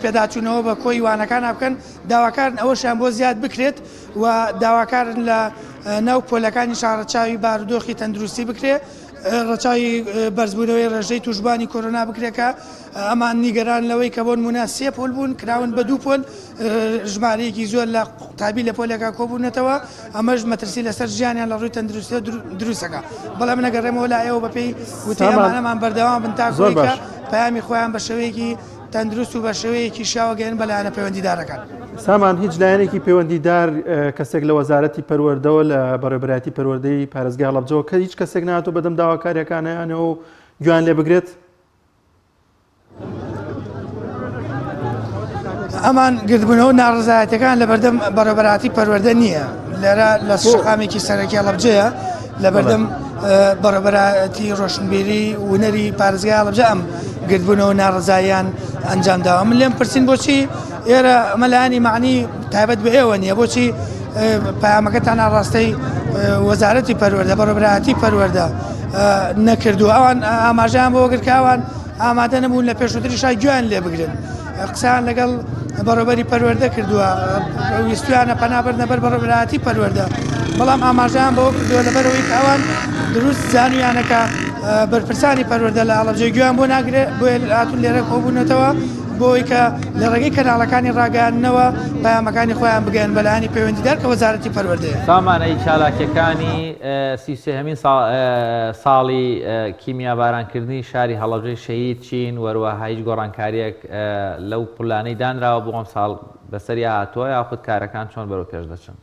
پێداچوونەوە بە کۆی وانەکانە بکەن داواکارن ئەوەشیان بۆ زیاد بکرێت و داواکارن لە ناو پۆلەکانی ڕەچاوی بارودۆخی تەندروستی بکرێت ڕەچاوی بەرزبوونەوەی ڕێژەی توشبووانی کۆرۆنا بکرێت کە ئەمان نیگەران لەوەی کە بۆ نمونە سێ پۆل بوون کراون بە دوو پۆل ژمارەیەکی زۆر لە قوتابی لە پۆلێکا کۆبوونەتەوە ئەمەش مەترسی لەسەر ژیانیان لە ڕووی تەندروستیەوە دروستەکە بەڵام من ئەگەڕێمەوە لای ئێوە بەپێی وتەی ئەمانەمان بەردەوام بن تاکو ئەوەی کە پەیامی خۆیان بە شێوەیەکی تەندروست و بە شێوەیەکی شیاوە گەیەن بە لایەنە پەیوەندیدارەکان. سامان، هیچ لایەنێکی پەیوەندیدار کەسێک لە وەزارەتی پەروەردەوە لە بەڕێوەبەرایەتی پەروەردەی پارێزگای هەڵەبجەوە کە هیچ کەسێک نهاتووە بەدەم داواکارییەکانیانەوە و گوێیان لێ بگرێت؟ ئەمان گردبوونەوە ناڕزایەتەکان لە بەردەم بەڕێبەراتی پەروەردە نییە لێرە لە شەقامێکی سەرەکی هەڵەبجەیە لە بەردەم بەڕێبەراتی ڕۆشنبیری ونەری پارێزگای هەڵەبجە ئەم گردبوونەوە ناڕزاییان ئەنجام داوە من لێم پرسین بۆچی ئێرە ئەمە لایەنی معنی تایبەت بە ئێوە نییە بۆچی پەیامەکەتان ئاڕاستەی وەزارەتی پەروەردە بەڕێوەبەرایەتی پەروەردە نەکردووە ئەوان ئاماژەیان بۆ کرد کە ئەوان ئامادە نەبوون لە پێشووتریشا گوێیان لێ بگرن قسەیان لەگەڵ بەڕێوەبەری پەروەردە کردووە ویستویانە پەنا بردنە بەر بەڕێوەبەرایەتی پەروەردە بەڵام ئاماژەیان بەوە کردووە لەبەرئەوەی کە ئەوان دروست زانویانە کە بەرپرسانی پەروەردە لە هەڵەبجە گوێیان بۆ ناگرێت بۆیە هاتوون لێرە کۆبوونەتەوە بۆ ئەوەی کە لە ڕێگەی کەناڵەکانی ڕاگەیاندنەوە پەیامەکانی خۆیان بگەیەن بە لایەنی پەیوەندیدار کە وەزارەتی پەروەردەیە. سامان ئەی چالاکیەکانی 33 هەمین ساڵی کیمیابارانکردنی شاری هەڵەبجەی شەهید چین وەروەها هیچ گۆڕانکاریەک لەو پلانەی دانراوە بۆ ئەمساڵ بەسەریا هاتووە یاخود کارەکان چۆن بەرەو پێش دەچن؟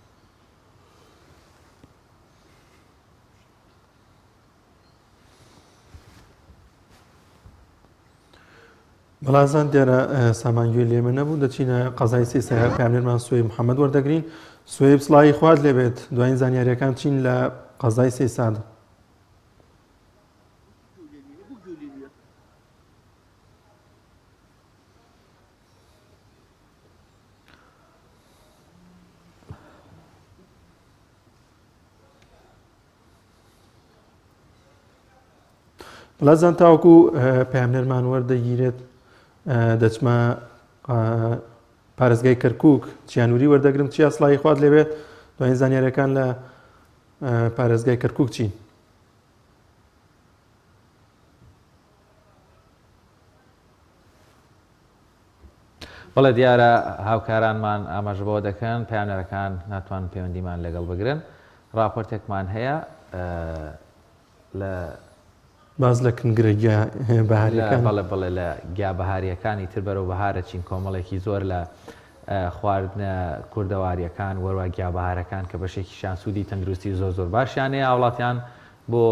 بەڵازان دیارە سامان گوێ لێمە نەبوو دەچینە قەزای سیسایە پامێرمان سوێ محەممەد وەردەگرین سوێب سڵاوی خوات لێبێت دوایین زانیاریەکان چین لە قەزای سیساد. بەڵازان تاوەکو پەیامنێرمان وەردەگیرێت دەچمە پارێزگای کەرکک چیانوری وەردەگرم چیا سڵاوی خوات لێبێت دوایین زانیاریەکان لە پارێزگای کەرکک چین؟ بەڵێ دیارە هاوکارانمان ئاماژە بەوە دەکەن پەیامنێرەکان ناتوانن پەیوەندیمان لەگەڵ بگرن ڕاپۆرتێکمان هەیە لە باس لە کنگرە گیا بەهاریەکان بەڵێ بەڵێ لە گیا بەهاریەکانی تر بەرەو بەهارە چین کۆمەڵێکی زۆر لە خواردنە کوردەواریەکان وەروا گیا بەهارەکان کە بەشێکیشیان سوودی تەندروستی زۆر زۆر باشیان هەیە هاوڵاتیان بۆ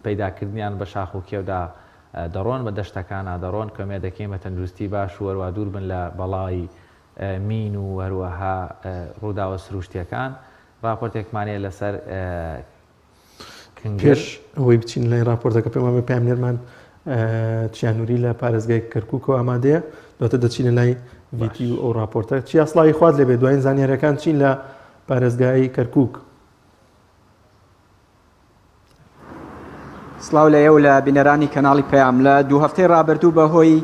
پەیداکردنیان بە شاخ و کێودا دەڕۆن بە دەشتەکانا دەڕۆن کۆمێ دەکەین بە تەندروستی باش و هەروا دوور بن لە بەڵای مین و هەروەها ڕووداوە سروشتیەکان ڕاپۆرتێکمان هەیە لەسەر کنگر. پێش ئەوەی بچین لای ڕاپۆرتەکە پێم وابێ پەیامنێرمان چیانوری لە پارێزگای کەرکووکەوە ئامادەیە دواتر دەچینە لای ڤیتی و ئەو ڕاپۆرتە چیا سڵاوی خوات لێبێ دوایین زانیاریەکان چین لە پارێزگای کەرکووک؟ سڵاو لە ئێوە لە بینەرانی کەناڵی پەیام لە دوو هەفتەی ڕابردوو بە هۆی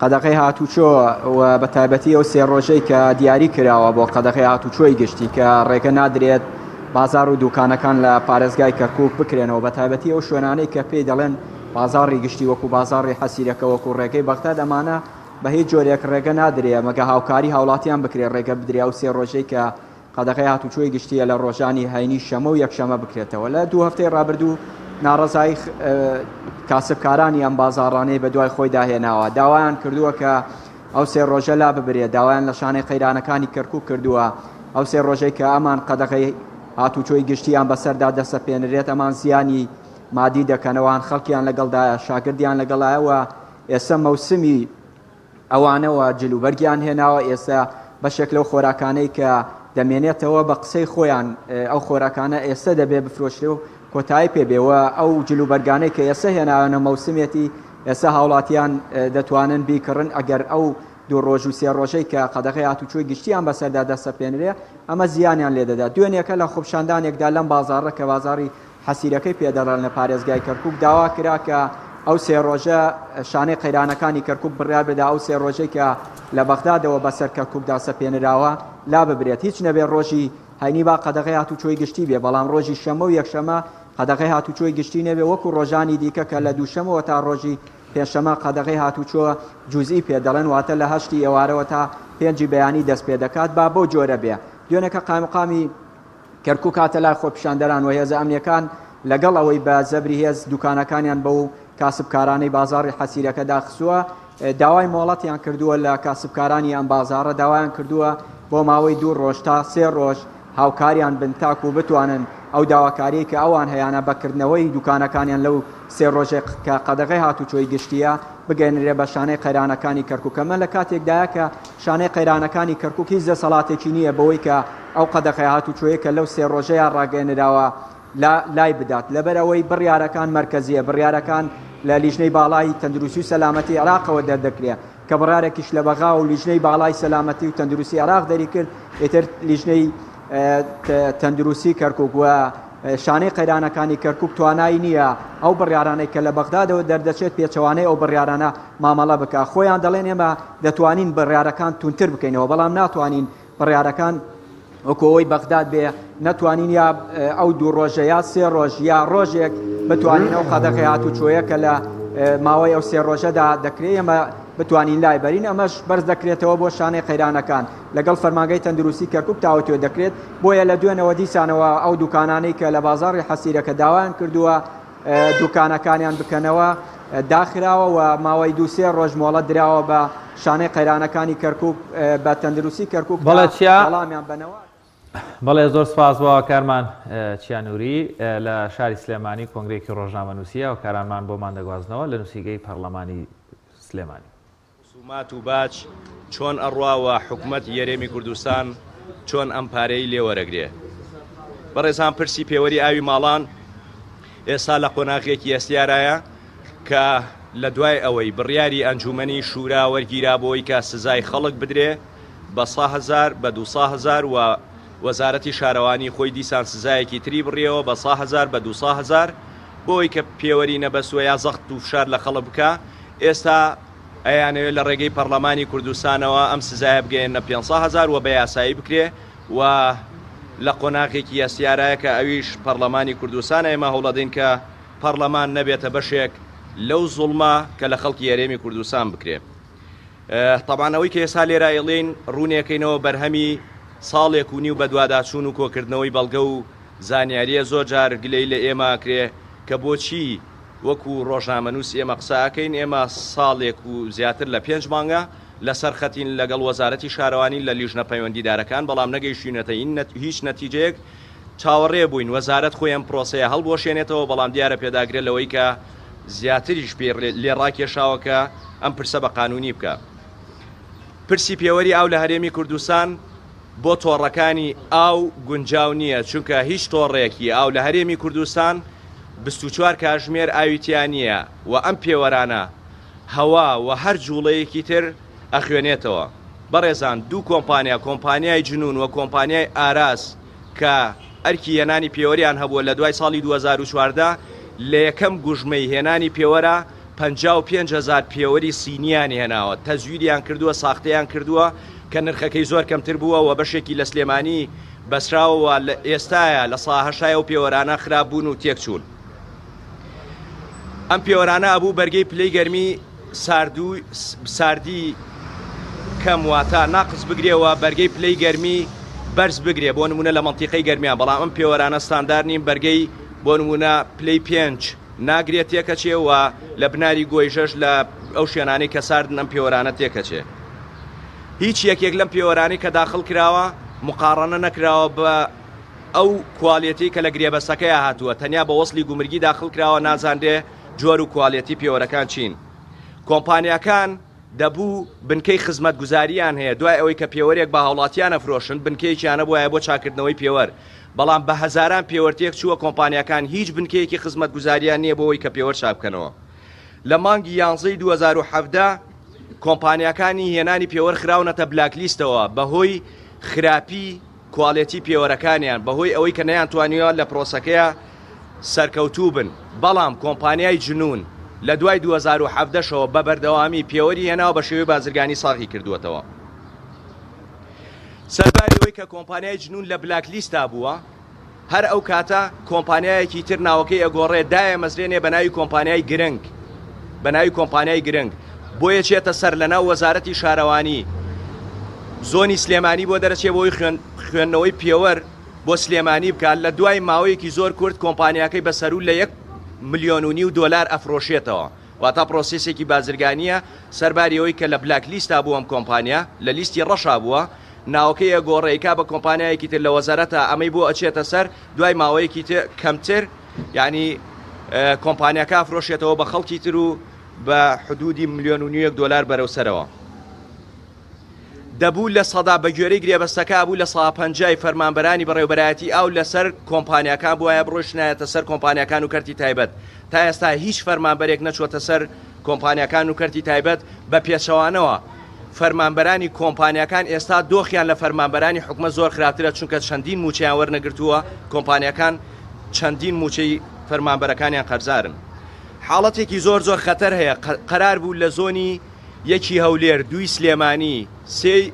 قەدەغەی هاتوچۆ و بە تایبەتی ئەو سێ ڕۆژەی کە دیاری کراوە بۆ قەدەغەی هاتوچۆی گشتی کە ڕێگە نادرێت بازار و دوکانەکان لە پارێزگای کەرکک بکرێنەوە بە تایبەتی ئەو شوێنانەی کە پێی دەڵێن بازاڕی گشتی وەکو بازاڕی حەسیرەکە وەکو ڕێگەی بەغداد ئەمانە بە هیچ جۆرێک ڕێگە نادرێ مەگە هاوکاری هاوڵاتیان بکرێ ڕێگە بدرێ ئەو سێ ڕۆژەی کە قەدەغەی هاتوچۆی گشتییە لە ڕۆژانی هەینی، شەمە و یەکشەمە بکرێتەوە. لە دوو هەفتەی ڕابردوو ناڕەزایی کاسبکارانی ئەم بازاڕانەی بەدوای خۆیدا هێناوە. داوایان کردووە کە ئەو سێ ڕۆژە لاببرێت. داوایان لە شانەی قەیرانەکانی کەرکوک کردووە ئەو سێ ڕۆژەی کە ئەمان قەدەغەی هاتوچۆی گشتییان بەسەردا دەسەپێنرێت ئەمان زیانی مادی دەکەن، ئەوان خەڵکیان لەگەڵدایە، شاگردیان لەگەڵایە و ئێستا مەوسمی ئەوانەوە جلوبەرگیان هێناوە، ئێستا بەشێک لەو خۆراکانەی کە دەمێنێتەوە بە قسەی خۆیان ئەو خۆراکانە ئێستا دەبێ بفرۆشرێ و کۆتایی پێ بێ و ئەو جلوبەرگانەی کە ئێستا هێناویانە مەوسمێتی ئێستا هاوڵاتیان دەتوانن بیکڕن ئەگەر ئەو دوو ڕۆژ و سێ ڕۆژەی کە قەدەغەی هاتوچۆی گشتیان بەسەردا دەسەپێنرێ ئەمە زیانیان لێ دەدات دوێنێکە لە خۆپیشاندانێکدا لەم بازاڕە کە بازاڕی حەسیرەکەی پێ دەڵێن لە پارێزگای کەرکوک داوا کرا کە ئەو سێ ڕۆژە شانەی قەیرانەکانی کەرکوک بڕیار بدا ئەو سێ ڕۆژەی کە لە بەغدادەوە بەسەر کەرکوکدا سەپێنراوە لاببرێت هیچ نەبێ ڕۆژی هەینی با قەدەغەی هاتوچۆی گشتی بێ بەڵام ڕۆژی شەممە و یەکشەمە قەدەغەی هاتوچۆی گشتی نەبێ وەکو ڕۆژانی دیکە کە لە دووشەمەوە تا ڕۆژی پێنجشەمە قەدەغەی هاتوچۆ جوزئی پێ دەڵێن واتە لە هەشتی ئێوارەوە تا پێنجی بەیانی دەست پێ دەکات با بەو جۆرە بێ دوێنێکە قایمقامی کەرکوک هاتە لای خۆپیشاندەران و هێزە ئەمنیەکان لەگەڵ ئەوەی بە زەبری هێز دوکانەکانیان بەو کاسبکارانەی بازاڕی حەسیرەکە داخستووە داوای مۆڵەتیان کردووە لە کاسبکارانی ئەم بازاڕە داوایان کردووە بۆ ماوەی دوو ڕۆژ تا سێ ڕۆژ هاوکاریان بن تاکو بتوانن ئەو داواکاریەی کە ئەوان هەیانە بە کردنەوەی دوکانەکانیان لەو سێ ڕۆژەی کە قەدەغەی هاتوچۆی گشتیە بگەیەنرێ بە شانەی قەیرانەکانی کەرکوک ئەمە لە کاتێکدایە کە شانەی قەیرانەکانی کەرکوک هیچ دەسەڵاتێکی نییە بەوەی کە ئەو قەدەغەی هاتوچۆیە کە لەو سێ ڕۆژەیا ڕاگەیەنراوە لە لای بدات لەبەر ئەوەی بڕیارەکان مەرکەزیە بڕیارەکان لە لیژنەی باڵای تەندروستی و سەلامەتی عێراقەوە دەردەکرێ کە بڕارێکیش لە بەغا و لیژنەی باڵای سەلامەتی و تەندروستی عێراق دەریکرد ئیتر لیژنەی تەندروستی کەرکک و شانەی قەیرانەکانی کەرکک توانای نییە ئەو بڕیارانەی کە لە بەغدادەوە دەردەچێت پێچەوانەی ئەو بڕیارانە مامەڵە بکە خۆیان دەڵێن ئێمە دەتوانین بڕیارەکان تونتر بکەینەوە بەڵام ناتوانین بڕیارەکان وەکو ئەوەی بەغداد بێ نەتوانین یا ئەو دوو ڕۆژە یا سێ ڕۆژ یا ڕۆژێک بتوانین ئەو قەدەغەی هاتوچۆیە کە لە ماوەی ئەو سێ ڕۆژەدا دەکرێت ئێمە بتوانین لای بەرین ئەمەش بەرز دەکرێتەوە بۆ شانەی قەیرانەکان لەگەڵ فەرمانگەی تەندروستی کەرکک تاوتوێ دەکرێت بۆیە لە دوێنەوە دیسانەوە ئەو دوکانانەی کە لە بازاڕی حەسیرەکە داوایان کردووە دوکانەکانیان بکەنەوە داخراوە و ماوەی دوو سێ ڕۆژ مۆڵەت دراوە بە شانەی قەیرانەکانی کەرکوک بە تەندروستی کەرکوک تا بەڵێ چیا وەڵامیان بەنەوە. بەڵێ زۆر سپاس بۆ هاوکارمان چیا نوری لە شاری سلێمانی کۆنگرەیەکی ڕۆژنامەنووسی هاوکارانمان بۆمان دەگوازنەوە لە نووسیگەی پەڕلەمانی سلێمانی. رسومات و باج چۆن ئەڕوا و حکومەت یەرێمی کوردستان چۆن ئەم پارەی لێ وەرەگرێ؟ بەڕێزان پرسی پێوەری ئاوی ماڵان ئێستا لە قۆناغێکی هەستیارایە کە لە دوای ئەوەی بڕیاری ئەنجومەنی شورا وەرگیرا بۆی کە سزای خەڵک بدرێ بە سا هەزار بە دوسا هەزار و وەزارەتی شارەوانی خۆی دیسان سزایەکی تری بڕیەوە بە سا هەزار بە دوسا هەزار بۆی کە پێوەری نەبەستوە یا زەخت و فشار لە خەڵک بکا ئێستا ئەیانەوێ لە ڕێگەی پەڕلەمانی کوردستانەوە ئەم سزایە بگەیەننە پێنسا هەزار و بە یاسایی بکرێ و لە قۆناغێکی هەستیارایە کە ئەویش پەڕلەمانی کوردستانە ئێمە هەوڵەدەین کە پەڕلەمان نەبێتە بەشێک لەو زوڵمە کە لە خەڵکی هەرێمی کوردستان بکرێ. تەبعەن ئەوەی کە ئێستا لێرە ئەیڵێین ڕوونێکەینەوە بەرهەمی ساڵێک و نیو بەدواداچوون و کۆکردنەوەی بەڵگە و زانیارییە زۆر جار گلەی لە ئێمە ئەکرێ کە بۆچی وەکو ڕۆژنامەنووس ئێمە قسە ئەکەین، ئێمە ساڵێک و زیاتر لە پێنج مانگە لەسەر خەتین لەگەڵ وەزارەتی شارەوانی لە لیژنە پەیوەندیدارەکان، بەڵام نەگەیشتوینەتە هیچ نەتیجەیەک، چاوەڕێ بووین وەزارەت خۆی ئەم پرۆسەیە هەڵبوەشێنێتەوە، بەڵام دیارە پێداگرە لەوەی کە زیاتریش پێی لێ ڕاکێشاوە کە ئەم پرسە بە قانونی بکا. پرسی پێوەری ئاو لە هەرێمی کوردستان بۆ تۆڕەکانی ئاو گونجاو نییە، چونکە هیچ تۆڕێکی ئاو لە هەرێمی کوردستان 24 کاژمێر ئاوی تیا نییە و ئەم پێوەرانە هەوا و هەر جوڵەیەکی تر ئەخوێنێتەوە. بەڕێزان دوو کۆمپانیا، کۆمپانیای جنون و کۆمپانیای ئاراس کە ئەرکی هێنانی پێوەریان هەبووە لە دوای ساڵی 2014 لە یەکەم گوژمەی هێنانی پێوەرە 55 هەزار پێوەری سینیان هێناوە، تەزویریان کردووە، ساختەیان کردووە کە نرخەکەی زۆر کەمتر بووە و بەشێکی لە سلێمانی بەسراوە و لە ئێستایا لە سا هەشتای ئەو پێوەرانە خراپ بوون و تێکچوون. ئەم پێوەرانە ئەبوو بەرگەی پلەی گەرمی ساردو ساردی کەم واتا ناقس بگرێ و بەرگەی پلەی گەرمی بەرز بگرێ بۆ نمونە لە مەنتیقەی گەرمیان بەڵام ئەم پێوەرانە ستاندار نین بەرگەی بۆ نمونە پلەی پێنج ناگرێت تێکەچێ و لە بناری گۆیژەش لە ئەو شوێنانەی کە ساردن ئەم پێوەرانە تێکەچێ. هیچ یەکێک لەم پێوەرانەی کە داخڵ کراوە مقاڕەنە نەکراوە بە ئەو کوالێتی کە لە گرێبەستەکەیا هاتووە تەنیا بە وەسڵی گومرگی داخڵ کراوە نازانرێ جۆر و کوالێتی پێوەرەکان چین. کۆمپانیاکان. دەبوو بنکەی خزمەتگوزارییان هەیە دوای ئەوەی کە پێوەرێک بە هاوڵاتیان ئەفرۆشن بنکەیەکیان هەبوایە بۆ چاککردنەوەی پێوەر بەڵام بە هەزاران پێوەر تێکچووە کۆمپانیاکان هیچ بنکەیەکی خزمەتگوزارییان نییە بۆ ئەوەی کە پێوەر چاک بکەنەوە لە مانگی یانزەی 2017 کۆمپانیاکانی هێنانی پێوەر خراونەتە بلاک لیستەوە بەهۆی خراپی کوالێتی پێوەرەکانیان بەهۆی ئەوەی کە نەیانتوانیوە لە پرۆسەکەیا سەرکەوتوو بن، بەڵام کۆمپانیای جنون لە دوای 2017 شەوە بە بەردەوامی پێوەری هێناوە بە شێوەی بازرگانی ساغی کردووەتەوە. سەرباری ئەوەی کە کۆمپانیای جنون لە بلاک لیستا بووە، هەر ئەو کاتە کۆمپانیایەکی تر ناوەکەی ئەگۆڕێ دایەمەزرێنێ بە ناوی کۆمپانیای گرنگ بە ناوی کۆمپانیای گرنگ بۆیە چێتە سەر لە ناو وەزارەتی شارەوانی زۆنی سلێمانی بۆ دەرەچێ بۆی خوێندنەوەی پێوەر بۆ سلێمانی بکات لە دوای ماوەیەکی زۆر کورت کۆمپانیاکەی بە سەرو لە یەک ملیۆن و نیو دۆلار ئەفرۆشێتەوە واتا پرۆسیسێکی بازرگانیە سەرباری ئەوەی کە لە بلاک لیستا بووە ئەم کۆمپانیا لە لیستی ڕەشا بووە ناوەکەی ئەگۆڕێ ئەیکا بە کۆمپانیایەکی تر لە وەزارەتا ئەمەی بۆ ئەچێتە سەر دوای ماوەیەکی تر کەمتر یعنی کۆمپانیاکە ئەفرۆشێتەوە بە خەڵکی تر و بە حدودی ملیۆن و نیوێک دۆلار بەرەو سەرەوە. دەبوو لە سەدا بە گوێرەی گرێبەستەکە ئەبوو لە سەدا پەنجای فەرمانبەرانی بەڕێوبەرایەتی ئاو لەسەر کۆمپانیاکان بوایە بڕۆیشتنایەتە سەر کۆمپانیاکان و کەرتی تایبەت تا ئێستا هیچ فەرمانبەرێک نەچووەتە سەر کۆمپانیاکان و کەرتی تایبەت بە پێچەوانەوە فەرمانبەرانی کۆمپانیاکان ئێستا دۆخیان لە فەرمانبەرانی حکومەت زۆر خراپترە چونکە چەندین مووچەیان وەرنەگرتووە کۆمپانیاکان چەندین مووچەی فەرمانبەرەکانیان قەرزارن حاڵەتێکی زۆر زۆر خەتەر هەیە قەرار بوو لە زۆنی یەکی هەولێر، دووی سلێمانی، سێی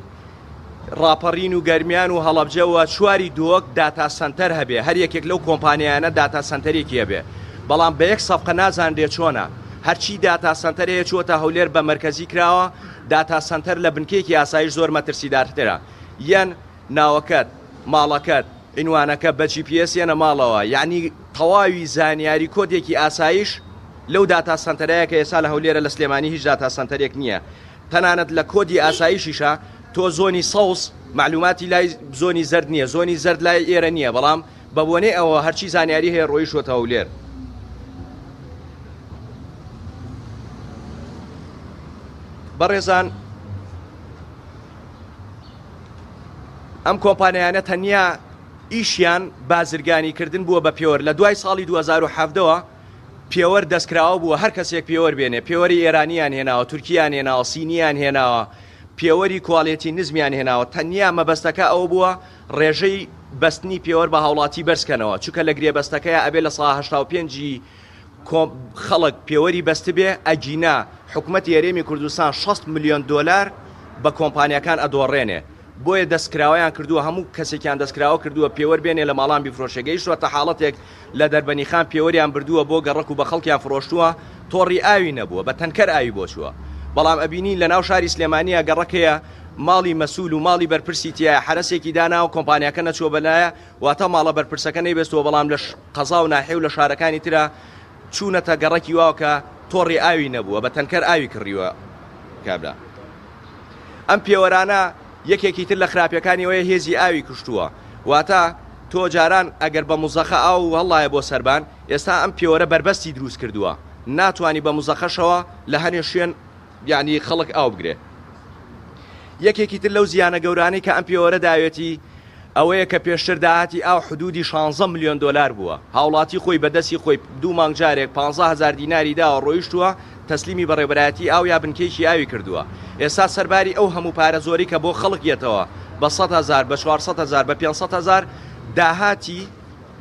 ڕاپەڕین و گەرمیان و هەڵەبجە و چواری دهۆک داتا سەنتەر هەبێ، هەر یەکێک لەو کۆمپانیایانە داتا سەنتەرێکی هەبێ، بەڵام بە یەک سەفقە نازانرێ چۆنە، هەرچی داتا سەنتەر هەیە چووەتە هەولێر بە مەرکەزی کراوە، داتا سەنتەر لە بنکەیەکی ئاسایش زۆر مەترسیدارترە، یەن ناوەکەت، ماڵەکەت، عینوانەکە بە جی پی ئێس یەنە ماڵەوە، یەعنی تەواوی زانیاری کۆدێکی ئاسایش لەو داتا سەنتەرەیە کە ئێستا لە هەولێرە لە سلێمانی هیچ داتا سەنتەرێک نییە تەنانەت لە کۆدی ئاسایشیشا تۆ زۆنی سەوز مەعلوماتی لای زۆنی زەرد نییە زۆنی زەرد لای ئێرە نییە بەڵام بە بۆنەی ئەوە هەرچی زانیاری هەیە ڕۆیشتووەتە هەولێر. بەڕێزان ئەم کۆمپانیانە تەنیا ئیشیان بازرگانی کردن بووە بە پێوەر لە دوای ساڵی 2017 ەوە پێوەر دەستکراوە بووە هەر کەسێک پێوەر بێنێ پێوەری ئێرانیان هێناوە تورکیان هێناوە سینیان هێناوە پێوەری کوالێتی نزمیان هێناوە تەنیا مەبەستەکە ئەوە بووە ڕێژەی بەستنی پێوەر بە هاوڵاتی بەرزکەنەوە چونکە لە گرێبەستەکەیا ئەبێ لە سا 85 ی خەڵک پێوەری بەستبێ ئەگینا حکومەتی هەرێمی کوردستان 60 ملیۆن دۆلار بە کۆمپانیاکان ئەدۆڕێنێ بۆیە دەستکراوەیان کردووە هەموو کەسێکیان دەستکراوە کردووە پێوەر بێنێ لە ماڵان بیفرۆشێ گەیشتووەتە حاڵەتێک لە دەربەنیخان پێوەریان بردووە بۆ گەڕەک و بە خەڵکیان فڕۆشتووە تۆڕی ئاوی نەبووە بە تەنکەر ئاوی بۆ چووە بەڵام ئەبینین لە ناو شاری سلێمانیا گەڕەک هەیە ماڵی مەسول و ماڵی بەرپرسی تیایە حەرەسێکی داناوە کۆمپانیاکە نەچووە بەلایە واتە ماڵە بەرپرسەکە نەیبەستووە بەڵام لە قەزا و ناحیە و لە شارەکانی ترا چوونەتە گەڕەکی واوە کە تۆڕی ئاوی نەبووە بە تەنکەر ئاوی کڕیوە کابرا. ئەم پێوەرانە یەکێکی تر لە خراپیەکانی ئەوەیە هێزی ئاوی کوشتووە واتە تۆ جاران ئەگەر بە مزەخە ئاو هەڵایە بۆ سەربان ئێستا ئەم پێوەرە بەربەستی دروست کردووە ناتوانی بە مزەخەشەوە لە هەنێ شوێن یعنی خەڵک ئاو بگرێ یەکێکی تر لەو زیانە گەورانەی کە ئەم پێوەرە داوێتی ئەوەیە کە پێشتر داهاتی ئاو حدودی شانزە ملیۆن دۆلار بووە، هاوڵاتی خۆی بە دەستی خۆی دوو مانگ جارێک 15 هەزار دیناری داوە ڕۆیشتووە تەسلیمی بەڕێوبەرایەتی ئاو یا بنکەیەکی ئاوی کردووە، ئێستا سەرباری ئەو هەموو پارە زۆرەی کە بۆ خەڵک یەتەوە بە 100 هەزار بە 400 هەزار بە 500 هەزار داهاتی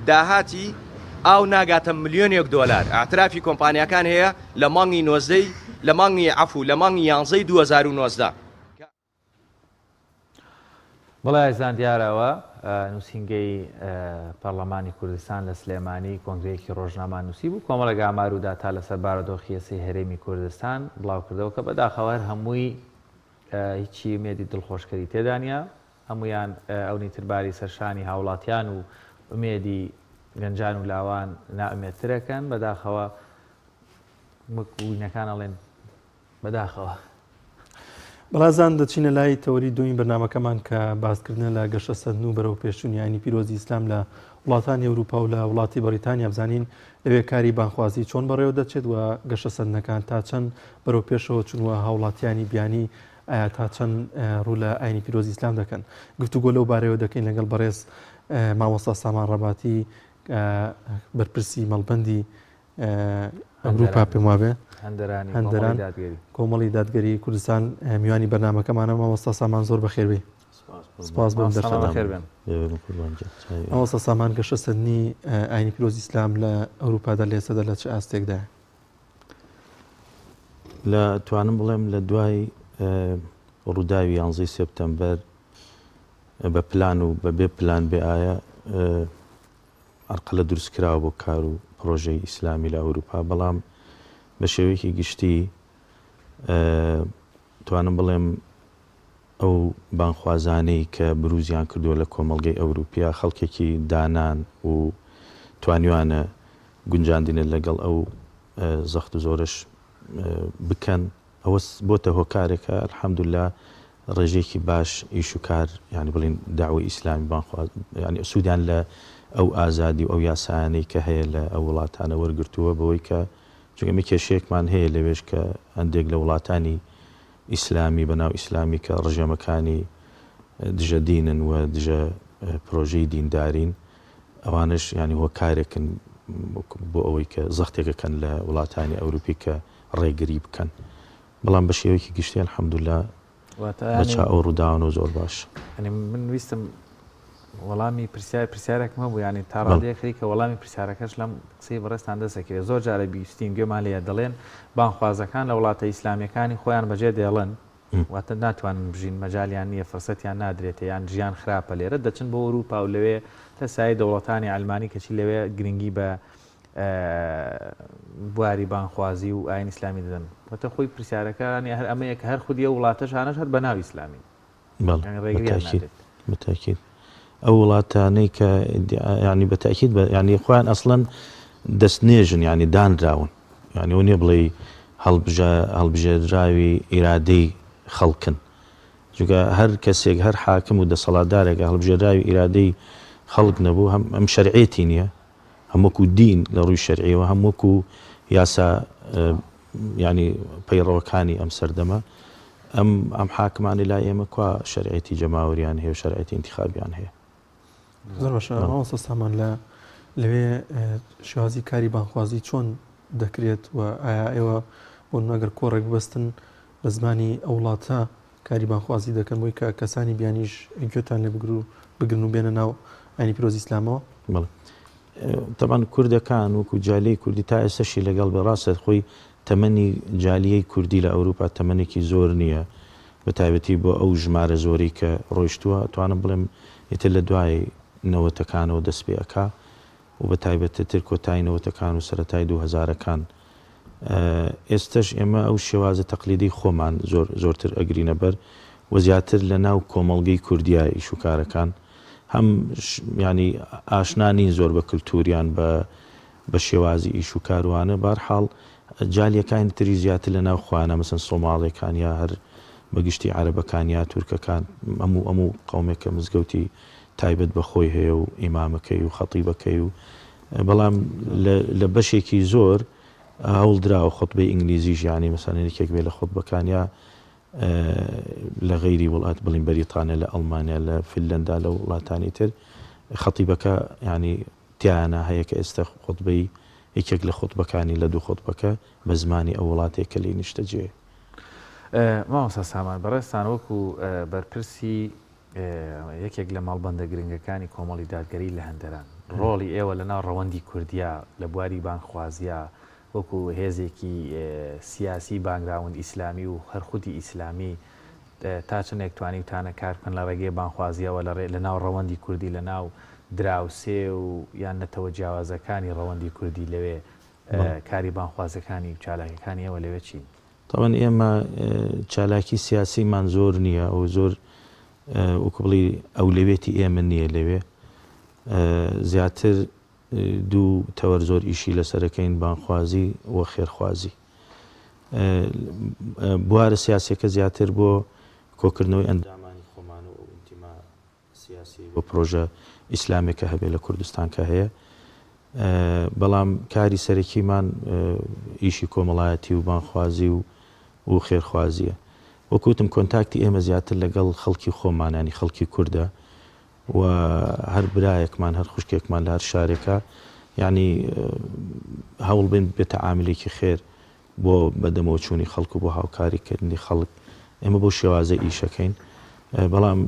داهاتی ئاو ناگاتە ملیۆنێک دۆلار، ئیعترافی کۆمپانیاکان هەیە لە مانگی نۆزدەی لە مانگی عەفو لە مانگی یانزەی 2019. بەڵێ ئازیزان دیارە ئەوە نووسینگەی پەرلەمانی کوردستان لە سلێمانی کۆنگرەیەکی ڕۆژنامەنووسی بوو کۆمەڵێک ئامار و داتا لەسەر بارودۆخی ئێستەی هەرێمی کوردستان بڵاوکردەوە کە بەداخەوە هەر هەمووی هیچی ئومێدی دڵخۆشکەری تێدا نییە هەمویان ئەونی تر باری سەرشانی هاوڵاتیان و ئومێدی گەنجان و لاوان نائومێدترەکەن بەداخەوە وەک وینەکان ئەڵێن بەداخەوە. بەڕێزان دەچینە لای تەوەری دووەمی بەرنامەکەمان کە باسکردنە لە گەشەسەندن و بەرەو پێشچوونی ئاینی پیرۆزی ئیسلام لە وڵاتانی ئەوروپا و لە وڵاتی بەڕیتانیا بزانین لەوێ کاری بانخوازی چۆن بەڕێوە دەچێت و گەشەسەندنەکان تا چەند بەرەو پێشەوە چون و هاوڵاتیانی بیانی ئایا تا چەند ڕوو لە ئاینی پیرۆزی ئیسلام دەکەن گفتوگۆ لەو بارەیەوە دەکەین لەگەڵ بەڕێز مامۆستا سامان ڕەباتی بەرپرسی مەڵبەندی ئەوروپا پێم وابێ هەندەران کۆمەڵی دادگەری کوردستان میوانی بەرنمەکەمانە مامۆستا سامان زۆر بەخێربێی سپاس بۆم مامۆستا سامان گەشەسەندنی ئاینی پیرۆزی ئیسلام لە ئەوروپادا لە ئێستادا لە چ ئاستێکدایە؟ لە توانم بڵێم لە دوای ڕووداوی یانزەی سێپتەمبەر بە پلان و بە بێ پلان بێ ئایا عەرقەلە دروست کراوە بۆ کار و پڕۆژەی ئیسلامی لە ئەوروپا، بەڵام بە شێوەیەکی گشتی توانم بڵێم ئەو بانگخوازانەی کە بروزیان کردووە لە کۆمەڵگەی ئەوروپیا خەڵکێکی دانان و توانیوانە گونجاندنە لەگەڵ ئەو زەخت و زۆرەش بکەن. ئەوە بۆتە هۆکارێکە الحمدللە ڕێژەیەکی باش ئیش و کار یانی بڵێین دەعوەی ئیسلامی بانگخواز یانی سوودیان لە ئەو ئازادی و ئەو یاسایانەی کە هەیە لە ئەو وڵاتانە وەرگرتووە بەوەی کە چونکە ئێمە کێشەیەکمان هەیە لەوێش کە هەندێک لە وڵاتانی ئیسلامی بەناو ئیسلامی کە ڕژێمەکانی دژە دینن و دژە پرۆژەی دیندارین ئەوانەش یانی هۆکارێکن بۆ ئەوەی کە زەختێکەکەن لە وڵاتانی ئەوروپی کە ڕێگری بکەن بەڵام بە شێوەیەکی گشتی الحمدللە بە چا ئەو ڕووداوانەوە زۆر باش. یانی من ویستم وەڵامی پرسیار پرسیارێکم هەبوو یانی تا ڕادەیەک خەریکە وەڵامی پرسیارەکەش لەم قسەی بەڕێزتان دەست دەکەوێت زۆر جارە بیستین گوێمان لێیە دەڵێن بانگخوازەکان لە وڵاتە ئیسلامیەکانی خۆیان بەجێ دێڵن واتە ناتوانن بژین مەجالیان نییە فرسەتیان نادرێتێ یان ژیان خراپە لێرە دەچن بۆ ئەوروپا و لەوێ لە سایەی دەوڵەتانی عەلمانی کەچی لەوێ گرنگی بە بواری بانگخوازی و ئاین ئیسلامی دەدەن واتە خۆی پرسیارەکە ینی هەر ئەمەیە کە هەر خودی ئەو وڵاتەشانەش هەر بەناو ئیسلامین بەڵێ یانی ڕێگریان بەتاکید نابێت. بەتاکید ئەو وڵاتانەی کە ینی بەتاکید بە ینی خۆیان ئەسڵەن دەست نێژن ینی دانراون ینی ئەو نییە بڵێی هەڵبژا هەڵبژێردراوی ئیرادەی خەڵکن چونکە هەر کەسێک هەر حاکم و دەسەڵاتدارێک هەڵبژێراوی ئیرادەی خەڵک نەبوو هەم ئەم شەرعێتی نییە هەم وەکو دین لە ڕووی شەرعیەوە هەم وەکو یاسا یانی پەیڕەوەکانی ئەم سەردەمە ئەم ئەم حاکمانی لای ئێمە کوا شەرعێتی جەماوەریان هەیە و شەرعێتی ئینتخابیان هەیە. زۆر باشە مامۆستا سامان لە لەوێ شێوازی کاری بانگخوازی چۆن دەکرێت و ئایا ئێوە بۆ نمونە ئەگەر کۆڕێک ببەستن بە زمانی ئەو وڵاتە کاری بانگخوازی دەکەن بۆی کە کەسانی بیانیش گوێتان لێ بگرو بگرن و بێنە ناو ئاینی پیرۆزی ئیسلامەوە؟ بەڵێ تەبعەن کوردەکان وەکو جالیەی کوردی تا ئێستەشی لەگەڵ بێ ڕاستە خۆی تەمەنی جالیەی کوردی لە ئەوروپا تەمەنێکی زۆر نییە بە تایبەتی بۆ ئەو ژمارە زۆرەی کە ڕۆیشتووە ئەتوانم بڵێم ئیتر لە دوای نەوەتەکانەوە دەست پێ ئەکا و بە تایبەتتر کۆتایی نەوەتەکان و سەرەتای دوو هەزارەکان ئێستەش ئێمە ئەو شێوازە تەقلیدەی خۆمان زۆر زۆرتر ئەگرینە بەر و زیاتر لە ناو کۆمەڵگەی کوردیا ئیش و کارەکان هەم یانی ئاشنا نین زۆر بە کلتوریان بە بە شێوازی ئیش و کاروانە بارحاڵ جالیەکانی تری زیاتر لە ناو خۆیانە مەسەن سۆماڵیەکان یا هەر بە گشتی عەرەبەکان یا تورکەکان هەموو ئەموو قەومێکە مزگەوتی تایبەت بە خۆی هەیە و ئیمامەکەی و خەتیبەکەی و بەڵام لە بەشێکی زۆر هەوڵ دراوە خوتبەی ئینگلیزیش یانی مەسەلەن یەکێک بێ لە خوتبەکان یا لە غەیری وڵات بڵین بەریتانیا لە ئەڵمانیا لە فنلەندا لە وڵاتانی تر خەتیبەکە ینی تیانە هەیە کە ئێستا خوتبەی یەکێک لە خوتبەکانی لە دوو خوتبەکە بە زمانی ئەو وڵاتێک کە لێی نیشتەجێیە. مامۆستا سامان بەڕێزتان وەکو بەرپرسی یەکێک لە مەڵبەندە گرنگەکانی کۆمەڵی دادگەری لە هەندەران، ڕۆڵی ئێوە لە ناو ڕەوەندی کوردیا لە بواری بانگخوازیا وەکو هێزێکی سیاسی بانگراوند ئیسلامی و هەر خودی ئیسلامی تا چەندێک توانیوتانە کار بکەن لە ڕێگەی بانگخوازیەوە لە لە ناو ڕەوەندی کوردی لە ناو دراوسێ و یان نەتەوە جیاوازەکانی ڕەوەندی کوردی لەوێ کاری بانگخوازەکانی و چالاکیەکانی ئێوە لەوێ چین؟ تەبعەن ئێمە چالاکی سیاسیمان زۆر نییە و زۆر وەکو بڵێی ئەولەوێتی ئێمە نییە لەوێ زیاتر دوو تەوەر زۆر ئیشی لەسەرەکەین بانخوازی و خێرخوازی بوارە سیاسەکە زیاتر بۆ کۆکردنەوەی ئەندامانی خۆمان و ئەو ئینتیما سیاسی بۆ پرۆژە ئیسلامێکە هەبێ لە کوردستان کە هەیە بەڵام کاری سەرەکیمان ئیشی کۆمەڵایەتی و بانخوازی و و خێرخوازیە وەکوتم کۆنتاکتی ئێمە زیاتر لەگەڵ خەڵکی خۆمانانی خەڵکی کوردە و هەر برایەکمان هەر خوشکێکمان لە هەر شارێکە یعنی هەوڵ بین بێتە عاملێکی خێر بۆ بەدەمەوەچوونی خەڵک و بۆ هاوکاری کردنی خەڵک ئێمە بەو شێوازە ئیشەکەین بەڵام